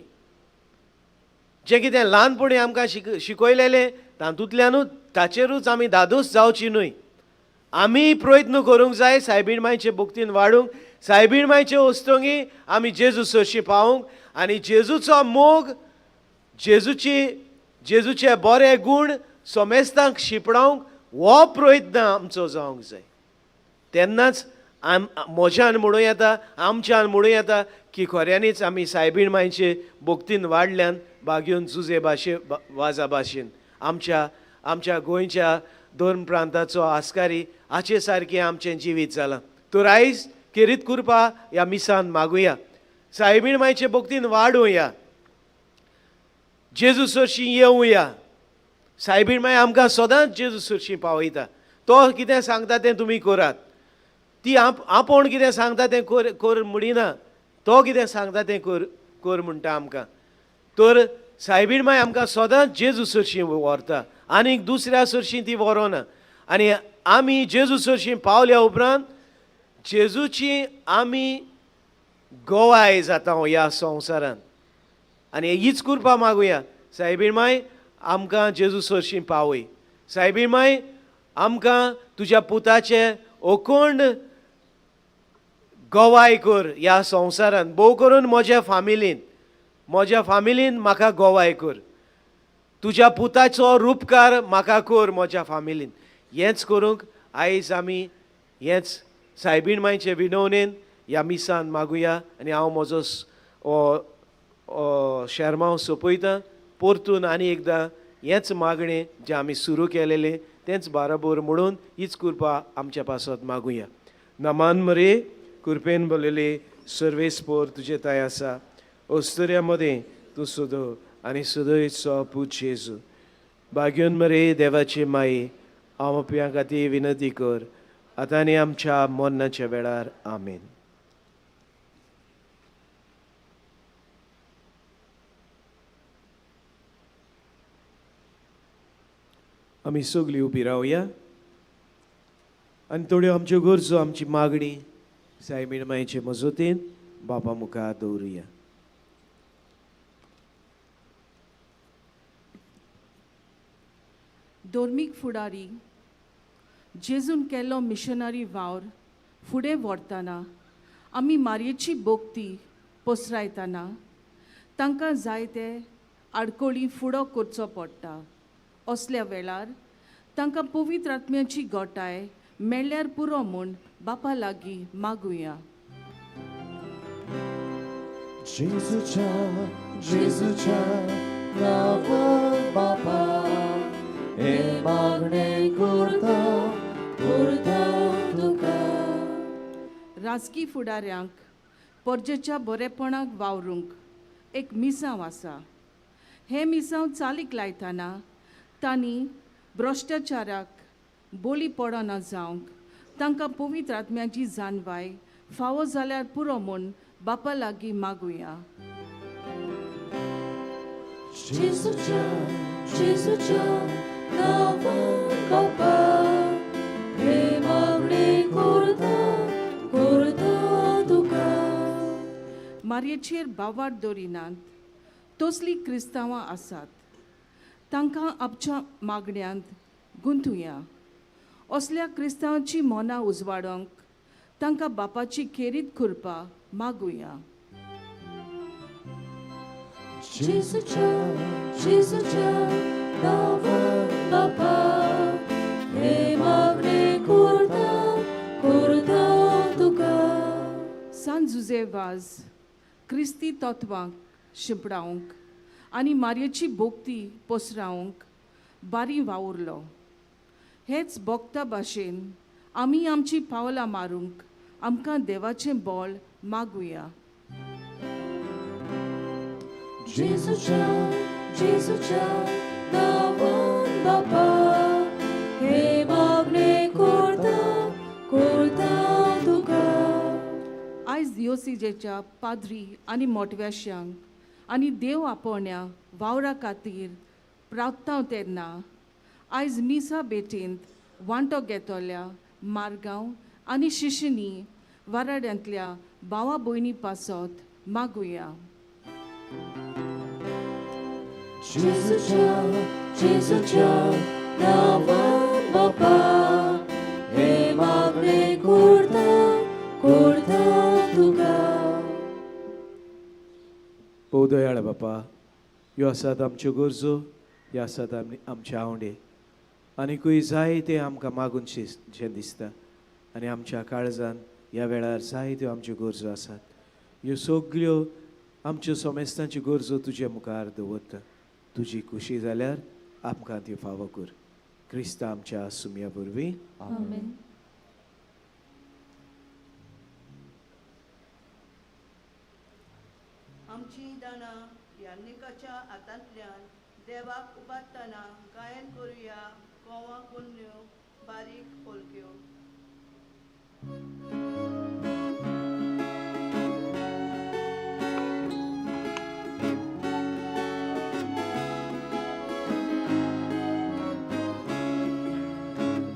जें कितें ल्हानपणी आमकां शिकयलेलें तातूंतल्यानूच ताचेरूच आमी धादोस जावची न्हय. आमी प्रयत्न करूंक जाय सायबीण मायचे भक्तीन वाडूंक, सायबीण मायचे वस्तुंगी आमी जेजू सरशी पावूंक आनी जेजूचो मोग, जेजूचे बरे गूण समेस्तांक शिंपडावंक हो प्रयत्न आमचो जावंक जाय. तेन्नाच म्हज्यान म्हणूं येता, आमच्यान म्हणूं येता की खऱ्यांनीच आमी सायबीण मायचे भक्तीन वाडल्यान बागेवन जुजे भाशे वाजा भाशेन आमच्या आमच्या गोंयच्या दोन प्रांताचो आस्कारी हाचे सारकें आमचें जिवीत जालां. तर आयज खेरीत कुरपा ह्या मिसान मागुया, सायबीण मायचे भक्तीन वाडुया, जेजू सरशीं येवया. सायबीण माय आमकां सदांच जेजू सरशीं पावयता. तो कितें सांगता तें तुमी करात, ती आपोवन कितें सांगता तें कर कर म्हणिना, तो कितें सांगता तें कर कर म्हणटा आमकां. तर सायबीण माय आमकां सदांच जेजू सरशीं व्हरता आनीक दुसऱ्या सरशीं ती व्हरोना. आनी आमी जेजू सरशीं पावल्या उपरांत जेजूची आमी गवाय जाता ह्या संवसारांत. आनी हीच कृपा मागुया, सायबीण माय आमकां जेजू सरशीं पावय, सायबीण माय आमकां तुज्या पुताचे ओकोंड गवाय कर ह्या संवसारांत, भोव करून म्हज्या फामिलीन, म्हज्या फामिलीन म्हाका गवाय कर, तुज्या पुताचो रुपकार म्हाका कर म्हज्या फामिलीन. हेंच करूंक आयज आमी हेंच सायबीण मायचे विनवणेन ह्या मिसान मागुया. आनी हांव म्हजो शेरमांव सोंपयतां. परतून आनी एकदां हेंच मागणें जें आमी सुरू केलेलें तेंच बाराबोर म्हणून हीच कृपा आमच्या पासत मागुया. नमान मरे कृपेन बोलयले सर्वेस्पोर तुजे ताय आसा, अस्तुऱ्या मदें तूं सदो आनी सदयचो पूत जेजू. भाग्योन मरे देवाची माई, हांव आपल्या खातीर विनंती कर आतां आनी आमच्या मरणाच्या वेळार. आमेन. आमी सगळीं उबी रावया आनी थोड्यो आमच्यो गरजो, आमची मागणी सायबीण मायचे मजतीन बापा मुखार दवरुया. धर्मीक फुडारी जेजून केल्लो मिशनरी वावर फुडें व्हरतना आमी मारयेची भक्ती पसरायतना तांकां जायते आडकोळी फुडो करचो पडटा. असल्या वेळार तांकां पवित्र आत्म्याची गोटाय मेळ्ळ्यार पुरो म्हूण बापा लागीं मागुया. जेजूच्या जेजूच्या नांवान बापा हे मागणें करता करता तुका. राजकी फुडाऱ्यांक परजेच्या बरेपणाक वावरूंक एक मिसांव आसा. हें मिसांव चालीक लायतना तांणी भ्रश्टाचाराक बोली पडना जावंक तांकां पवित्र आत्म्याची जाणवाय फावो जाल्यार पुरो म्हूण बापा लागीं मागुया. जेजूच्या जेजूच्या नांवान बापा हे मागणें करता करता तुका. मारयेचेर बावार दवरिनात तसलीं क्रिस्तांवां आसात, तांकां आमच्या मागण्यांत गुंतुया. असल्या क्रिस्तांवांची मनां उजवाडोवंक तांकां बापाची खेरीत कृपा मागुया. जेजूच्या जेजूच्या नांवान बापा हे मागणें करता करता तुका. सांत जुजे वाज क्रिस्ती तत्वांक शिंपडावंक आनी मारयेची भोक्ती पसरावंक बारी वावुरलो. हेच भोक्ता भाशेन आमी आमची पावलां मारूंक आमकां देवाचें बळ मागुया. जेजूच्या जेजूच्या नांवान बापा हे मागणें करता करता तुका. आयज दियोसिजेच्या पाद्री आनी मोटव्याश्यांक आनी देव आपोवण्या वावरा खातीर प्रार्थना तेन्ना आयज मिसा भेटींत वांटो घेतल्या मारगांव आनी शिशिनी वाराड्यांतल्या भावा भयणी पासत मागुया. जेजूच्या जेजूच्या नांवान बापा हे मागणें करता करता तुका. भोव दयाळ बापा, ह्यो आसात आमच्यो गरजो, ह्यो आसात आमचे आवंडे, आनीकूय जाय तें आमकां मागून शें दिसता आनी आमच्या काळजान ह्या वेळार जायत्यो आमच्यो गरजो आसात. ह्यो सगल्यो आमच्यो समेस्तांच्यो गरजो तुजे मुखार दवरता. तुजी खुशी जाल्यार आमकां त्यो फावो कर. क्रिस्ता आमच्या सुमया वरवीं. आमेन. आमची दानां याज्ञिकाच्या हातांतल्यान देवाक उबारतना गायन करुया. गोवा कोन्न्यो बारीक पोलक्यो.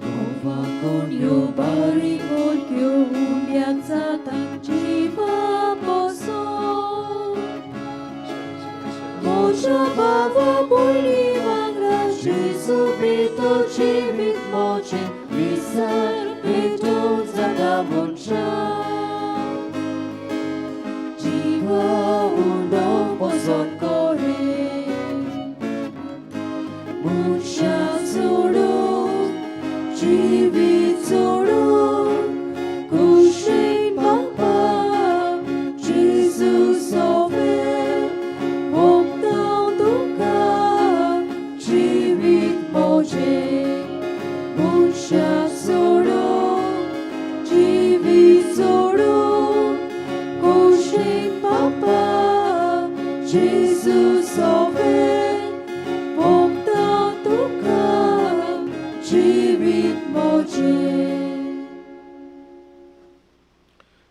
गोवा कोणयो बारीक बोलक्यो उंड्याक जाता जिवा पोसोन. म्हज्या भावा भयणी वांगडा जेजू भेटो जिवीत म्हजें विसर भेटो जाता मनशाक. जिवा उंडो पोसोन कोरे मनशाक सोडून जिवीत सोडून कुशीन बापा जेजू सोवे भोगता तुका जिवीत म्हजें. मनशाक सोडून जिवीत सोडून कुशीन बापा जेजू सोवे भोगता तुका जिवीत म्हजें.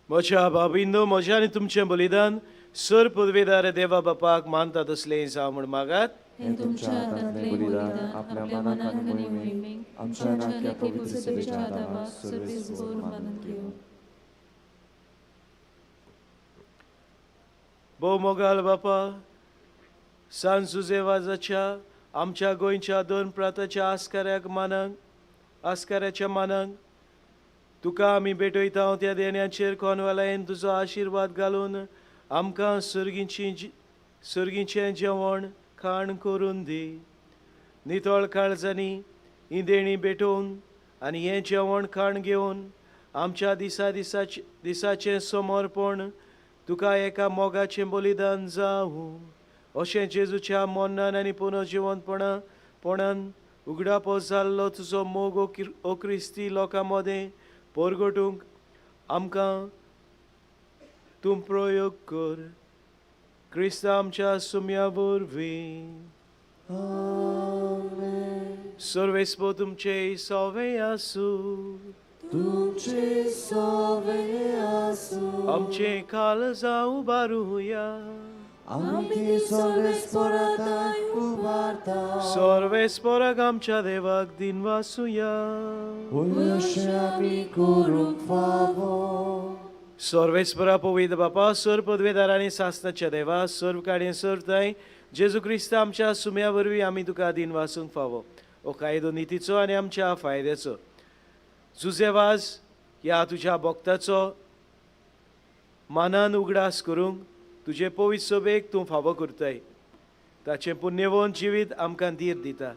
म्हज्या भाबिंदो, म्हज्या आनी तुमचें बलिदान सर पुर्वेदार देवा बापाक मानता तसलें जावं म्हूण मागात. हें तुमच्या हातांतलें बलिदान आपल्या मनाक आनी मोहिमेक आमच्या नाक्या पवित्र सभेच्या आदाराक सर्वेस्पर मानून घेवं. भोव मोगाल बापा, सांत जुजे वाजाच्या आमच्या गोंयच्या दोन प्रांताच्या आस्काऱ्याक मानांक आस्काऱ्याच्या मानांक तुका आमी भेटयता. त्या देण्याचेर कोनवालायन तुजो आशिर्वाद घालून आमकां सर्गीचें जेवण खाण करून दी. नितळ काळजांनी ही देणी भेटोवन आनी हें जेवण खाण घेवन आमच्या दिसा दिसाचें दिसाचें समर्पण तुका एका मोगाचें बलिदान जावं. अशें जेजूच्या मरणान आनी पुनर्जिवंतपणा पणान उगडापो जाल्लो तुजो मोग ओ क्रिस्ती लोकां मदें परगटूंक आमकां तूं प्रयोग कर. क्रिस्ता आमच्या सुम्या वरवीं. आमेन. सर्वेस्पो तुमचे सवे आसूं. तुमचे सवे आसूं. आमचे काळजां उबारुया. आमी सर्वेस्पराताय उबारता. सर्वेस्पराक आमच्या देवाक दिनवासुया. अशें आमी करूंक फावो. सर्वेस्परा पवित्र बापा, सर्व पदवेदार आनी सासनाच्या देवा, सर्व काडये सर्व जेजू क्रिस्त आमच्या सुम्या वरवीं आमी तुका दिनवासूंक फावो. हो कायदो नितीचो आनी आमच्या फायद्याचो. जुजेवाज ह्या तुज्या भक्ताचो मानान उगडास करूंक तुजे पवित्र सभेक तूं फावो करताय. ताचें पुण्यवंत जिवीत आमकां धीर दिता.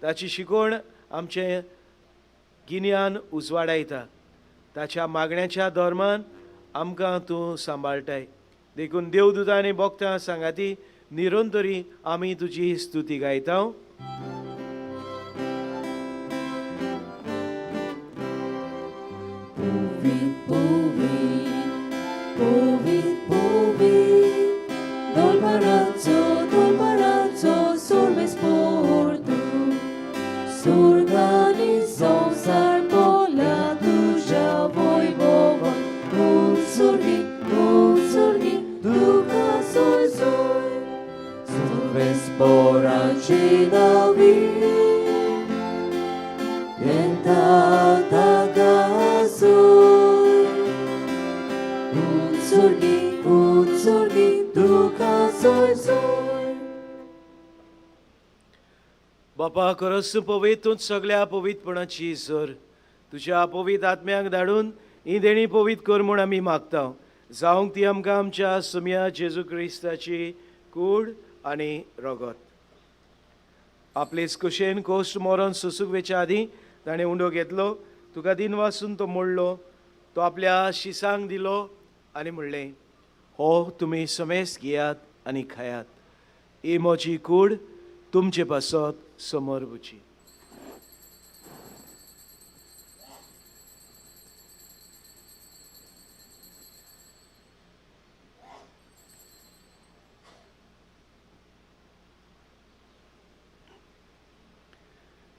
ताची शिकवण आमचें गिन्यान उजवाडायता. ताच्या मागण्याच्या धर्मान आमकां तूं सांबाळटाय. देखून देवदूतां आनी भक्तां सांगाती निरंतरी आमी तुजी स्तुती गायता. Povit, povit, povit, povit, Dolbarazzo, dolbarazzo, sorvesportu, Surgani संसार पोला तुझ्या वैभवान, उत्सर्गी, उत्सर्गी, तुका सोय सोय, सर्वेस्पराची दावी, येता ताका सोय, उत्सर्गी, उत्सर्गी, तुका सोय सोय. बापा, खरोच तूं पवित्र, तूं सगळ्या पवित्रपणाची सर. तुज्या पवित्र आत्म्याक धाडून ही देणी पवित्र कर म्हूण आमी मागता. जावंक ती आमकां आमच्या सुम्या जेजू क्रिस्ताची कूड आनी रगत. आपलेच कुशेन कोश्ट मरोन सोसूंक वेच्या आदीं ताणें उंडो घेतलो, तुका दिनवासून तो मोडलो, तो आपल्या शिसांक दिलो आनी म्हणलें, हो तुमी समेस घेयात आनी खायात. ही म्हजी कूड तुमचे पासत समर्पुची.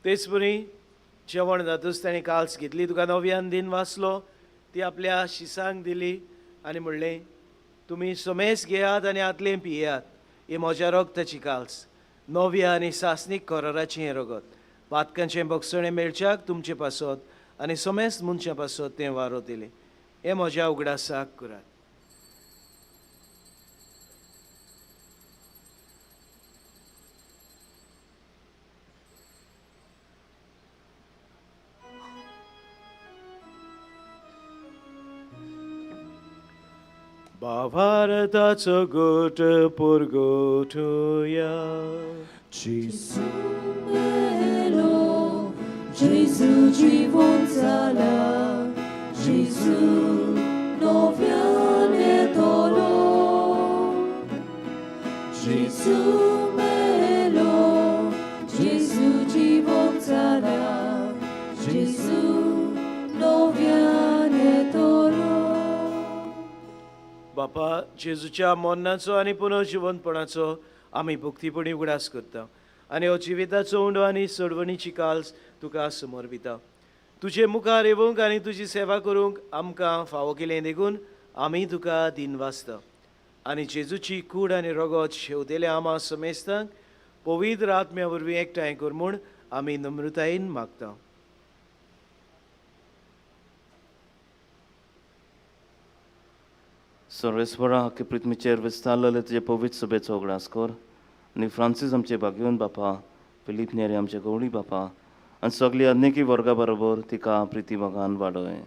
तेच परी जेवण जातूच ताणें काल्स घेतली, तुका नव्यान दिन वाचलो, ती आपल्या शिसांक दिली आनी म्हणलें, तुमी समेस घेयात आनी आतलें पियात. ही म्हज्या रगताची काल्स, नव्या आनी सासणीक कराराचें हें रगत. पातकांचें बगसणें मेळच्याक तुमचे पासत आनी समेस्त मनशां पासत तें वारो दिलें. हें म्हज्या उगडासाक करात. भावार्थाचो गोट पुरगोठुया. Gesù Melo, Gesù जिवन जाला, Gesù नव्यान येतलो. Gesù melo, Gesù जिवन जाला, Gesù नव्यान येतलो. बापा, जेजूच्या मरणाचो आनी पुनर्जिवंतपणाचो आमी भक्तीपणी उगडास करता आनी हो जिविताचो उंडो आनी सोडवणीची काल्स तुका समर्पिता. तुजे मुखार येवंक आनी तुजी सेवा करूंक आमकां फावो केलें देखून आमी तुका दिनवासता. आनी जेजूची कूड आनी रगत शेवतेल्या आमा समेस्तांक पवित्र आत्म्या वरवीं एकठांय कर म्हूण आमी नम्रतायेन मागता. सर्वेस्वरा, हक्की पृथ्वीचेर विस्तारलेले तुजे पवित्र सभेचो उगडास कर आनी फ्रांसीस आमचे भाग्यवंत बापा, फिलीप नेरी आमचे गवळी बापा आनी सगळी आज्ञेकी वर्गा बरोबर तिका प्रिती मोगान वाडय.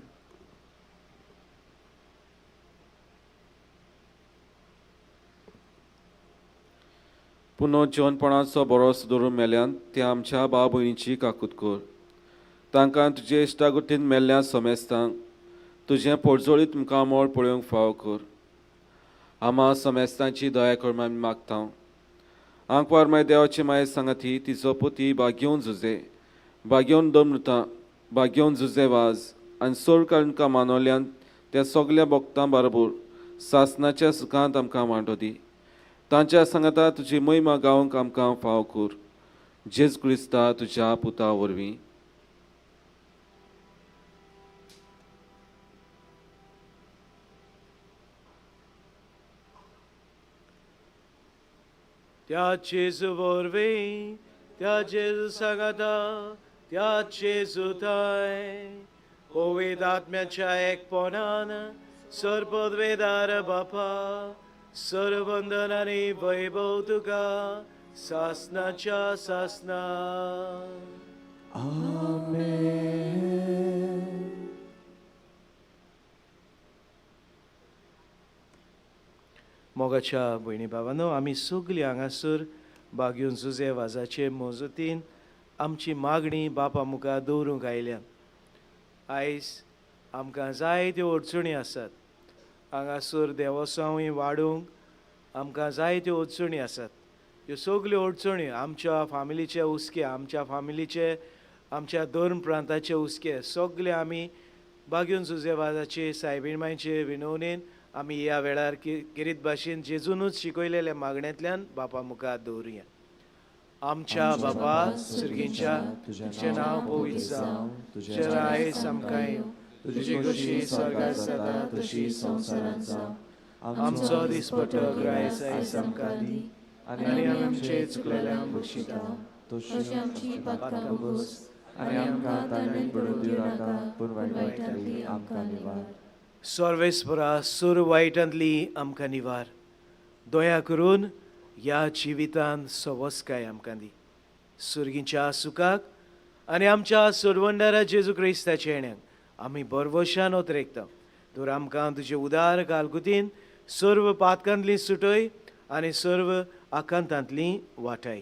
पुनः जिवनपणाचो बरोस दवरून मेल्यान त्या आमच्या भाव भयणीची काकूत कर. तांकां तुजे इश्टागुटीन मेल्ल्या समेस्तांक तुजें पोटजोळीत मुखामळ पळोवंक फावो कर. आमा समेस्तांची दया कर आमी मागता. आंकवार माय देवाची माये सांगाती तिचो पोती बागेवन झुजे, बागेवन दमृता, बागेवन झुजे वाज आनी सोड काळका मानवल्यान त्या सगल्या भक्तां बरोबर सासनाच्या सुखांत आमकां वांटो दी. तांच्या सांगाता तुजी महिमा गावंक आमकां फावो कर. जेजू क्रिस्ता तुज्या पुता वरवीं. त्या जेजू वरवीं, त्या जेजू सांगाता, त्या जेजू थांय पवित्र आत्म्याच्या एकपणान सर्वपदवेदार बापा, सर्वंदन आनी वैभव तुका सासनाच्या सासना. आमेन. मोगाच्या भयणी भावानो, आमी सगळीं हांगासर बागयून जुजे वाजाचे मजतीन आमची मागणी बापा मुखार दवरूंक आयल्या. आयज आमकां जायत्यो अडचणी आसात. हांगासर देवसांवूय वाडोवंक आमकां जायत्यो अडचणी आसात. ह्यो सगल्यो अडचणी आमच्या फामिलीचे हुस्के, आमच्या फामिलीचे, आमच्या धर्म प्रांताचे हुस्के सगळे आमी बागयून जुजे वाजाचे सायबीण मांयचे विनवणेन आमी ह्या वेळार किरीत भाशेन जेजूनच शिकयलेल्या मागण्यांतल्यान बापा मुखार दवरुया. आमच्या बापा सुर्गींच्या, तुजें नांव पवित्र जावं, तुजें राय आमकां येवं, तुजी खोशी स्वर्गार जाता तशी संवसारांत जावं. आमचो दिसपट्टो ग्रास आयज आमकां दी आनी आमी आमचे चुकलेल्यांक बक्षिता तशी आमची पातकां भोगोस आनी आमकां ताणें पडून दिवं नाका, पूण वायटांतली आमकां निवार. सर्वेस्परा सूर वायटांतली आमकां निवार. दया करून ह्या जिवितान सवस्काय आमकां दी. सुर्गींच्या सुखाक आनी आमच्या सोडवंडारा जेजू क्रिस्ताच्या येण्याक आमी बरवशान ओतरेकता. तर आमकां तुजे उदार कालकुतीन सर्व पातकांतली सुटय आनी सर्व आकांतांतली वाटाय.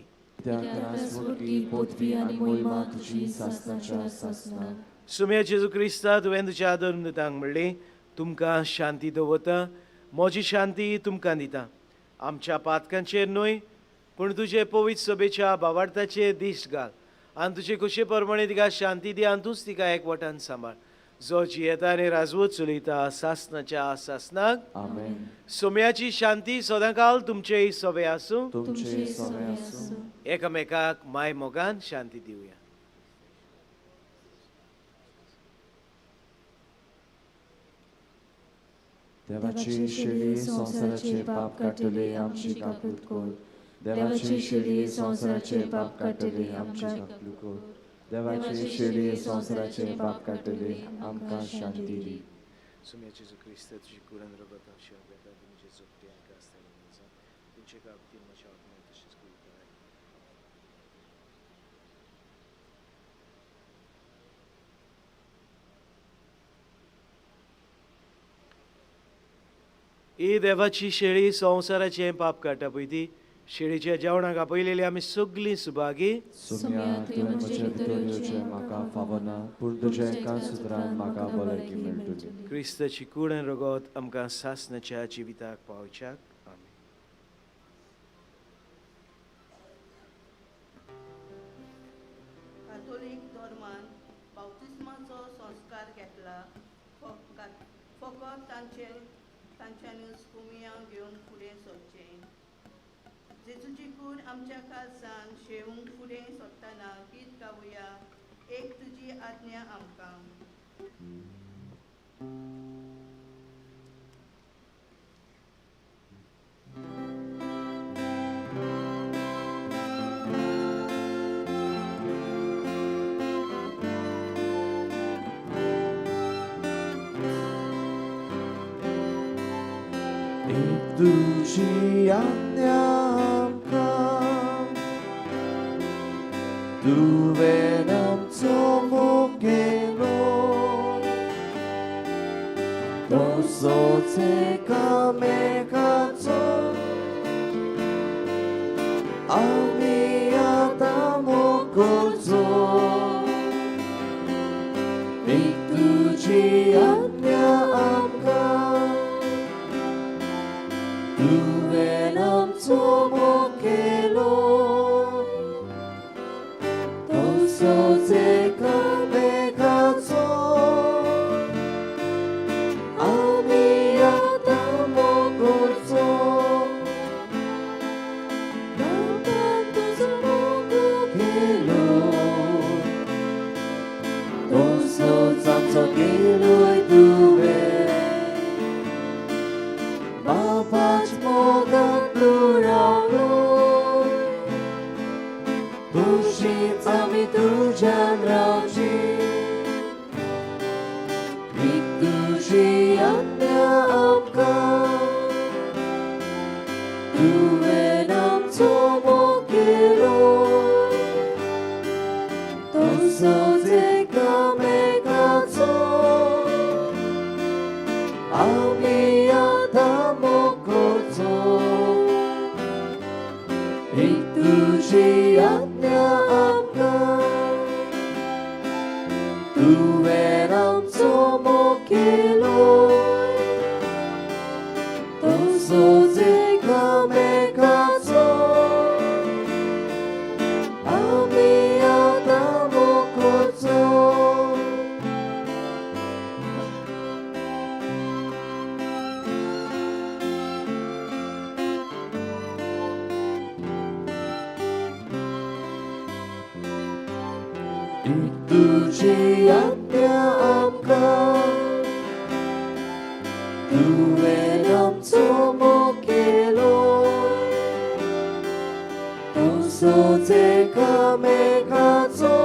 सुम्या जेजू क्रिस्ता, तुवें तुज्या धर्मदूतांक म्हणली, तुमकां शांती दवरता, म्हजी शांती तुमकां दिता. आमच्या पातकांचेर न्हय पूण तुजे पवित्र सभेच्या भावार्थाचेर दिश्ट घाल आनी तुजे खुशे प्रमाणे तिका शांती दी आनी तूंच तिका एकवटान सांबाळ, जो जियेता आनी राजवत चलयता सासनाच्या सासनाक. आमेन. सोम्याची शांती सदांकाल तुमचेय सवे आसूं. तुमचेय सवे आसूं. एकामेकाक माय मोगान शांती दिवया. देवाची शेळी संवसाराचे पाप काडटली आमची काकूत कर. देवाची शेळी संवसाराचे पाप काडटली आमची काकूत कर. देवाची शेळी संवसाराचे पाप काडटली आमकां शांती दी. सुम्या जेजू क्रिस्त, तुजी कुडन रगत शिवाय तुमचे जोपटे आनी आसतले तुमचे काकूतीन म्हज्या आत्म्याक तशेंच कविता. ही देवाची शेळी संवसाराचें पाप काडटा पळय ती शेळीच्या जेवणाक आपयलेली आमी सगळीं सुभागी. सुम्या, तुवें म्हजे भितर येवचें म्हाका फावना, पूण तुज्या एका सुत्रान म्हाका भलायकी मेळटली. क्रिस्ताची कूड आनी रगत आमकां सासणाच्या जिविताक पावच्याक. आमेन. कातोलीक धर्मान बाप्तिस्माचो संस्कार घेतला फकत तांच्यांनी कुमिया घेवन फुडें सरचें. जेजूची कूड आमच्या काळजान शेवूंक फुडें सरतना गीत गावया, एक तुजी आज्ञा आमकां. तुजी आज्ञा आमकां, तुवें आमचो मोग केलो, तसोच एकामेकाचो आमी आतां मोग करचो. एक तुजी आज्ञा आमकां, तुवें आमचो मोग केलो, तसोच एकामेकाचो आमी आतां मोग करचो. बाबा तुजो मोग एक तुजी आज्ञा आमकां तुवें आमचो मोग केलो तसोच एकामेकाचो आमी आतां मोग करचो एक तुजी आज्ञा आमकां तुवें आमचो मोग केलो तसोच एकामेकाचो आमी आतां मोग करचो. एक तुजी आज्ञा आमकां तुवें आमचो मोग केलो तसोच एकामेकाचो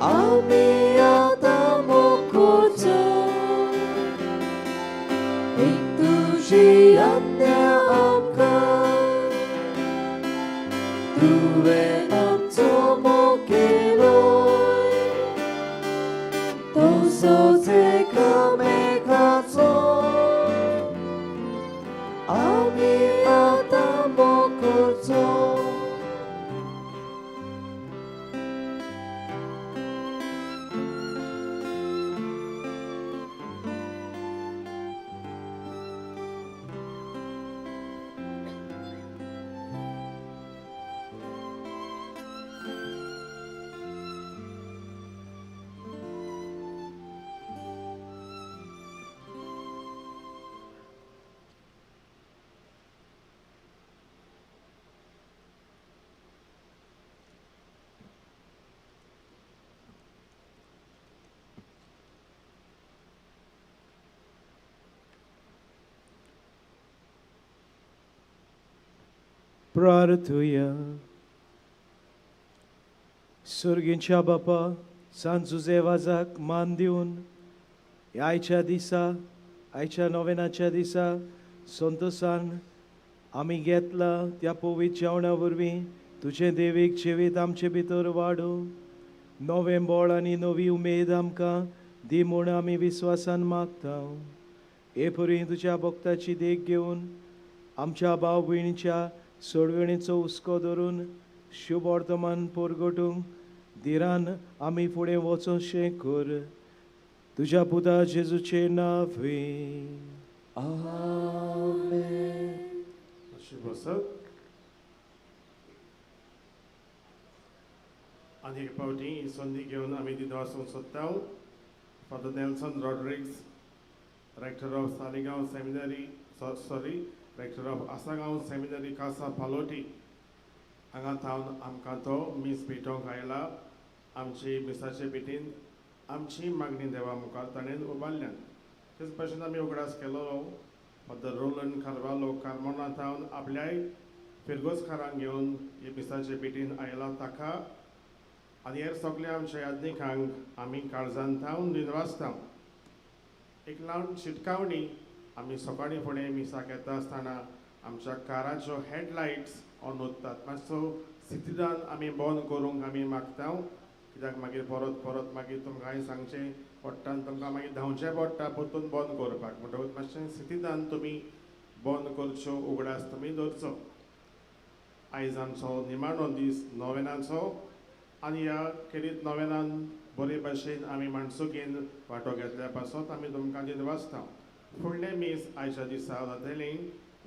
आमी आतां मोग करचो एक तुजी आज्ञा आमकां तुवें आमचो मोग केलो तसोच एकामेकाचो आमी आतां मोग करचो. प्रार्थुया. सर्गींच्या बापा, सांत जुजे वाजाक मान दिवन ह्या आयच्या दिसा, आयच्या नोवेनाच्या दिसा संतोसान आमी घेतला त्या पवित्र जेवणा वरवीं तुजें देवीक जिवीत आमचे भितर वाडूं, नवें बळ आनी नवी उमेद आमकां दी म्हूण आमी विस्वासान मागता. हे परी तुज्या भक्ताची देख घेवन आमच्या भाव भयणीच्या सोडवणीचो हुस्को धरून शुभ वर्तमान परगटूंक धिरान आमी फुडें वचोशें कर. तुज्या पुता जेजूचे नांवे. आमेन. अशी बसत आनी एक फावटी ही संदी घेवन आमी दिनवासूंक सोदता Father Nelson Rodrigues, Rector of Saligao Seminary, sorry, Rector of Assagao Seminary, Kasa Paloti, हांगा थावन आमकां तो मीस भेटोवंक आयला. आमची मिसाचे भेटीन आमची मागणी देवा मुखार ताणें उबारल्यान. तेच भाशेन आमी उगडास केलो फादर रोलन कार्वालो कार्मोना थावन आपल्याय फिरगोजकारांक घेवन हे मिसाचे भेटीन आयला. ताका आनी हेर सगल्या आमच्या याज्ञिकांक आमी काळजान थावन दिनवासता. एक ल्हान शिटकावणी, आमी सकाळीं फुडें मिसाक येता आसतना आमच्या काराच्यो हेडलायट्स ऑन उरतात, मातसो सितिदान आमी बंद करूंक आमी मागता, कित्याक मागीर परत परत मागीर तुमकां हांवें सांगचें पडटा आनी तुमकां मागीर धांवचें पडटा परतून बंद करपाक. म्हणटकूच मातशें सितिदान तुमी बंद करच्यो, उगडास तुमी दवरचो. आयज आमचो निमाणो दीस नोवेनाचो आनी ह्या खेरीत नोवेनान बरे भाशेन आमी माणसुकेन वांटो घेतल्या पासत आमी तुमकां दिनवासता. फुडलें मीस आयच्या दिसा जातलें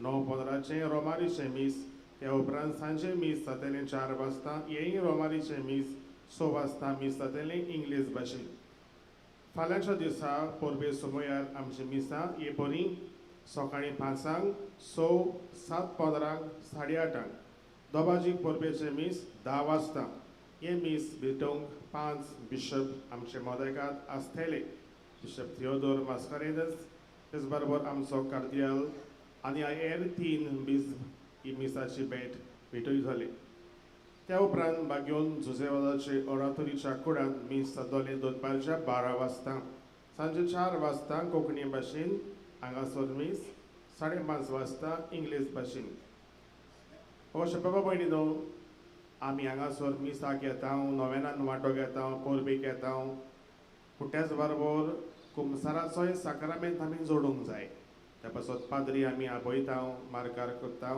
9:15 रोमारीचें मीस, त्या उपरांत सांजे मीस जातलें 4 वाजता, हेंय रोमारीचें मीस, 6 वाजता मीस जातलें इंग्लीश भाशेन. फाल्यांच्या दिसा परबे सुमयार आमची मिसां हे परी सकाळीं 5, 6, 7:15, 8:30. दोबाजीक परबेचें मीस 10 वाजता. हे मीस भेटोवंक 5 बिशप आमचे मोदेकात आसतले, बिशप थियोदोर मास्कारेनस, तेच बरोबर आमचो कार्दियाल आनी हेर 3 बीस ही मिसाची भेट भेटूय जाली. त्या उपरांत बागेवन जुजेवादाचे ओरातोरीच्या कुडांत मीस जातलें दनपारच्या 12 वाजता. सांजे 4 वाजता कोंकणी भाशेन हांगासर मीस, 5:30 वाजता इंग्लीश भाशेन. अशें बाबा भयणीनो, आमी हांगासर मिसाक येता, नोवेनान वांटो घेता, परबेक येता, पूण त्याच बरोबर कुमसाराचोय साक्रामेंत आमी जोडूंक जाय. त्या पासत पाद्री आमी आपयता, मार्गार करता,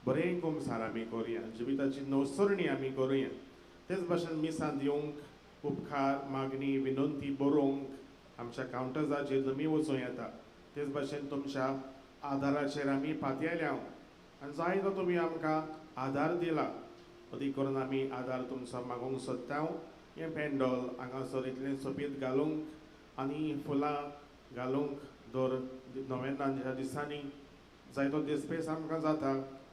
बरें कुमसार आमी करुया, जिविताची नवसरणी आमी करुया. तेच भाशेन मिसांत येवंक उपकार, मागणी, विनंती बरोवंक आमच्या कावंटर्साचेर तुमी वचूं येता. तेच भाशेन तुमच्या आदाराचेर आमी पातयेल्या आनी जायतो तुमी आमकां आदार दिला. अदीक करून आमी आदार तुमचो मागूंक सोदता. हें पेंडोल हांगासर इतलें सोबीत घालूंक आनी फुलां घालूंक दर नोव्हेंनाच्या दिसांनी जायतो दिसपेस आमकां जाता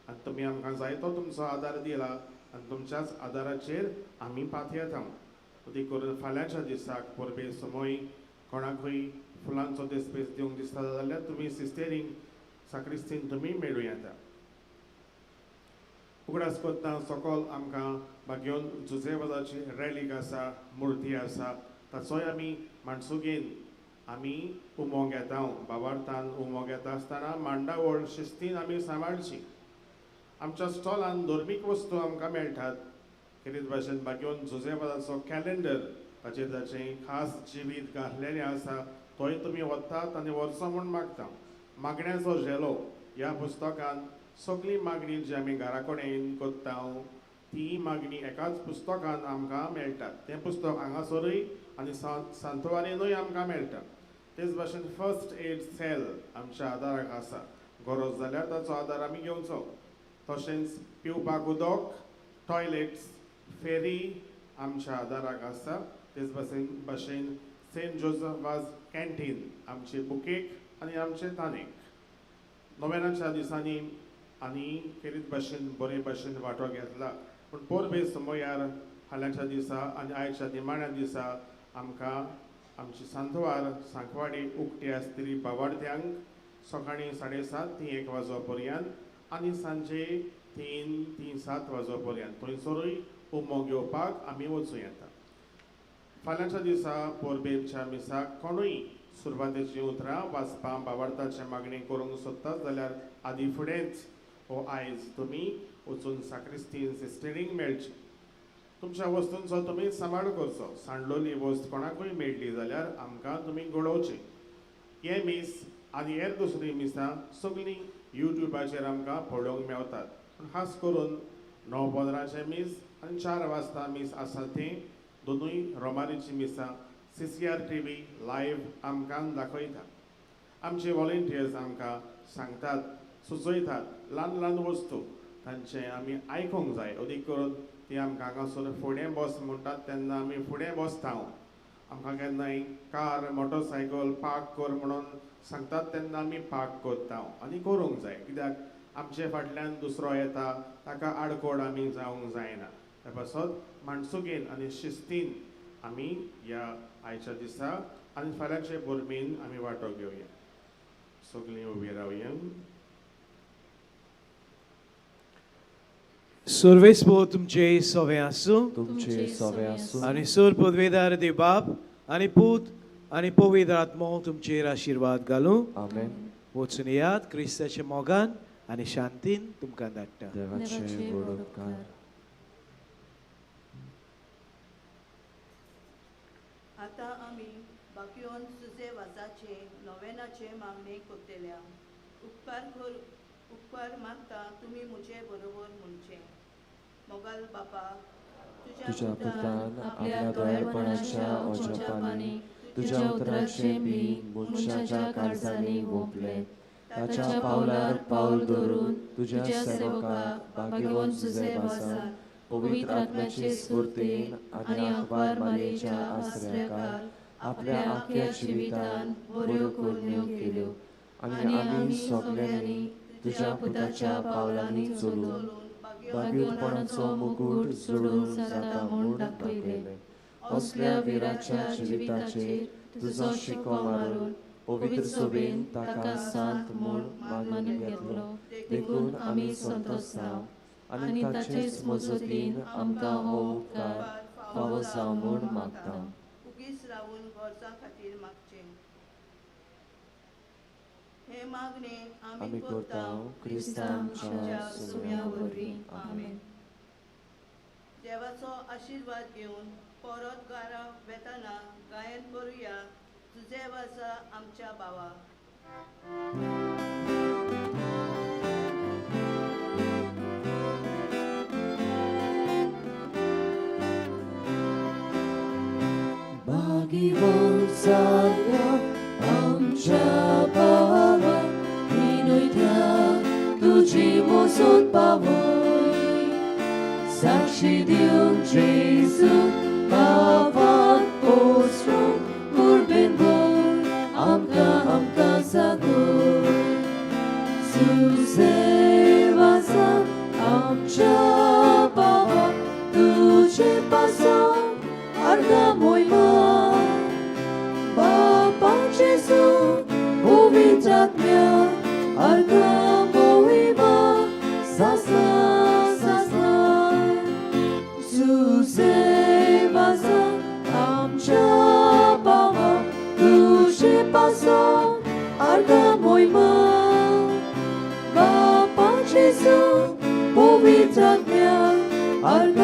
आनी तुमी आमकां जायतो तुमचो आदार दिला आनी तुमच्याच आदाराचेर आमी पातयेता. अदीक करून फाल्यांच्या दिसाक परबे समय कोणाकूय फुलांचो दिसपेस दिवंक दिसता जाल्यार तुमी सिस्तेरींक साक्रिस्तीन तुमी मेळूं येता. उगडास करता सकल आमकां बागेवन जुजेवादाची रॅलीक आसा, मुर्ती आसा, ताचोय आमी माणसुगेन आमी उमो घेता. बाबार्थान उमो घेता आसतना मांडावळ शिस्तीन आमी सांबाळची. आमच्या स्टॉलान धर्मीक वस्तू आमकां मेळटात. खेरीत भाशेन बागेवन जुजेवादाचो कॅलेंडर ताचेर ताचें खास जिवीत घातलेलें आसा, तोय तुमी वतात आनी व्हरचो म्हूण मागता. मागण्याचो झेलो ह्या पुस्तकान सगळी मागणी जी आमी घरा कडेन करता ती मागणी एकाच पुस्तकान आमकां मेळटात. तें पुस्तक हांगासरूय आनी सांतवारीनूय आमकां मेळटा. तेच भाशेन फर्स्ट एड सेल आमच्या आदाराक आसा, गरज जाल्यार ताचो आदार आमी घेवचो. तशेंच पिवपाक उदक, टॉयलेट्स, फेरी आमच्या आदाराक आसा. तेच भाशेन सेंट जोजफ वाज कॅन्टीन आमचे बुकेक आनी आमचे तानेक. नोव्हेंनाच्या दिसांनी आनी खेरीत भाशेन बरे भाशेन वांटो घेतला. पूण परबे समयार फाल्यांच्या दिसा आनी आयच्या निमाण्या दिसा आमकां आमची सांतवार सांकवाडी उक्ती आसतली बावार्थ्यांक सकाळीं 7:30 ते 1 वाजो पर्यंत आनी सांजे 3 ते 7 वाजो पर्यंत थंयसरूय उमो घेवपाक आमी वचूं येता. फाल्यांच्या दिसा परबेच्या मिसाक कोणूय सुरवातेचीं उतरां वाचपाक बावार्थाचे मागणी करूंक सोदतात जाल्यार आदी फुडेंच हो आयज तुमी वचून साक्रिस्तीन सिस्टरींक मेळची. तुमच्या वस्तूंचो तुमी सांबाळ करचो. सांडलोली वस्त कोणाकूय मेळ्ळी जाल्यार आमकां तुमी घडोवची. हें मीस आनी हेर दुसरीं मिसां सगळीं युट्यूबाचेर आमकां पळोवंक मेवतात. पूण खास करून 9:15 मीस आनी 4 वाजता मीस आसा तें दोनूय रोमारीचीं मिसां CCR TV live आमकां दाखयता. आमचे वॉलंटियर्स आमकां सांगतात, सुचयतात ल्हान ल्हान वस्तू तांचें आमी आयकूंक जाय. अदीक करून ती आमकां हांगासर फुडें बस म्हणटात तेन्ना आमी फुडें बसता. आमकां केन्नाय कार, मोटरसायकल पार्क कर म्हणून सांगतात तेन्ना आमी पार्क करता आनी करूंक जाय. कित्याक आमचे फाटल्यान दुसरो येता ताका आडकोड आमी जावंक जायना. त्या पासत माणसुगेन आनी शिस्तीन आमी ह्या आयच्या दिसा आनी फाल्यांचे परबेन आमी वांटो घेवया. सगळीं उबी रावया. सर्वेस्पो तुमचे सवे आसूं, तुमचे सवे आसूं. आनी सर पदवेदार देव बाप आनी पूत आनी पवित्र आत्मो तुमचेर आशिर्वाद घालूं. आमेन. वचून येयात क्रिस्ताच्या मोगान आनी शांतीन तुमकां धाडटा. देवाचे व्हड उपकार. आतां आमी बाकियोन सुजे वाजाचे नोवेनाचे मागणे करतल्या. उपकार मागता तुमी म्हजे बरोबर म्हणचें. मोगाल बापा, तुझ्या पुतान आपल्या दयाळपणाच्या ओजापांनी तुझ्या उतराचें बी मनशाच्या काळजांनी वोंपलें. ताच्या पावलार पावल धरून तुझ्या सेवकाक भाग्यवंत जुझे वासान पवित्र आत्म्याचे स्फूर्तीन आनी आंकवार मारयेच्या आसऱ्याकार आपल्या आख्या जिवितान बऱ्यो करण्यो केल्यो आनी आमी सगल्यांनी तुझ्या पुताच्या पावलांनी चलून भाग्यवंतपणाचो मुकूट जोडून जाता म्हूण दाखयलें. असल्या विराच्या जिविताचेर तुजो शिको मारून पवित्र सभेन ताका सांत म्हूण मानून घेतलो. देखून आमी संतोष जावं. आनी ताचेच मजतीन आमकां हो उपकार फावो जावं म्हूण मागता. उगीच रावून गरजां खातीर मागचें. हें मागणें आमी करता क्रिस्ता आमच्या सुम्या वरवीं. आमेन. देवाचो आशिर्वाद घेवन परत घरा वेताना गायन करुया तुझे वाजा आमच्या भावा. भागीवंत जाल्या आमच्या भावा, विनयत्या तुजी मोसत पावय, साक्षी दिवन जेजू भावाक पोसरूं कुर्बेन भर आमकां आमकां जागय. जुजे वाजा आमच्या भावा, तुजे पासून अर्धा मोयमा, बापा जेजू पवित्र आत्म्या अर्धा मोहिमा सासना सासना. जुजे वाजा आमच्या भावा, तुजे पासून अर्धा मोहिमा, बापा जेजू पवित्र आत्म्या अर्धा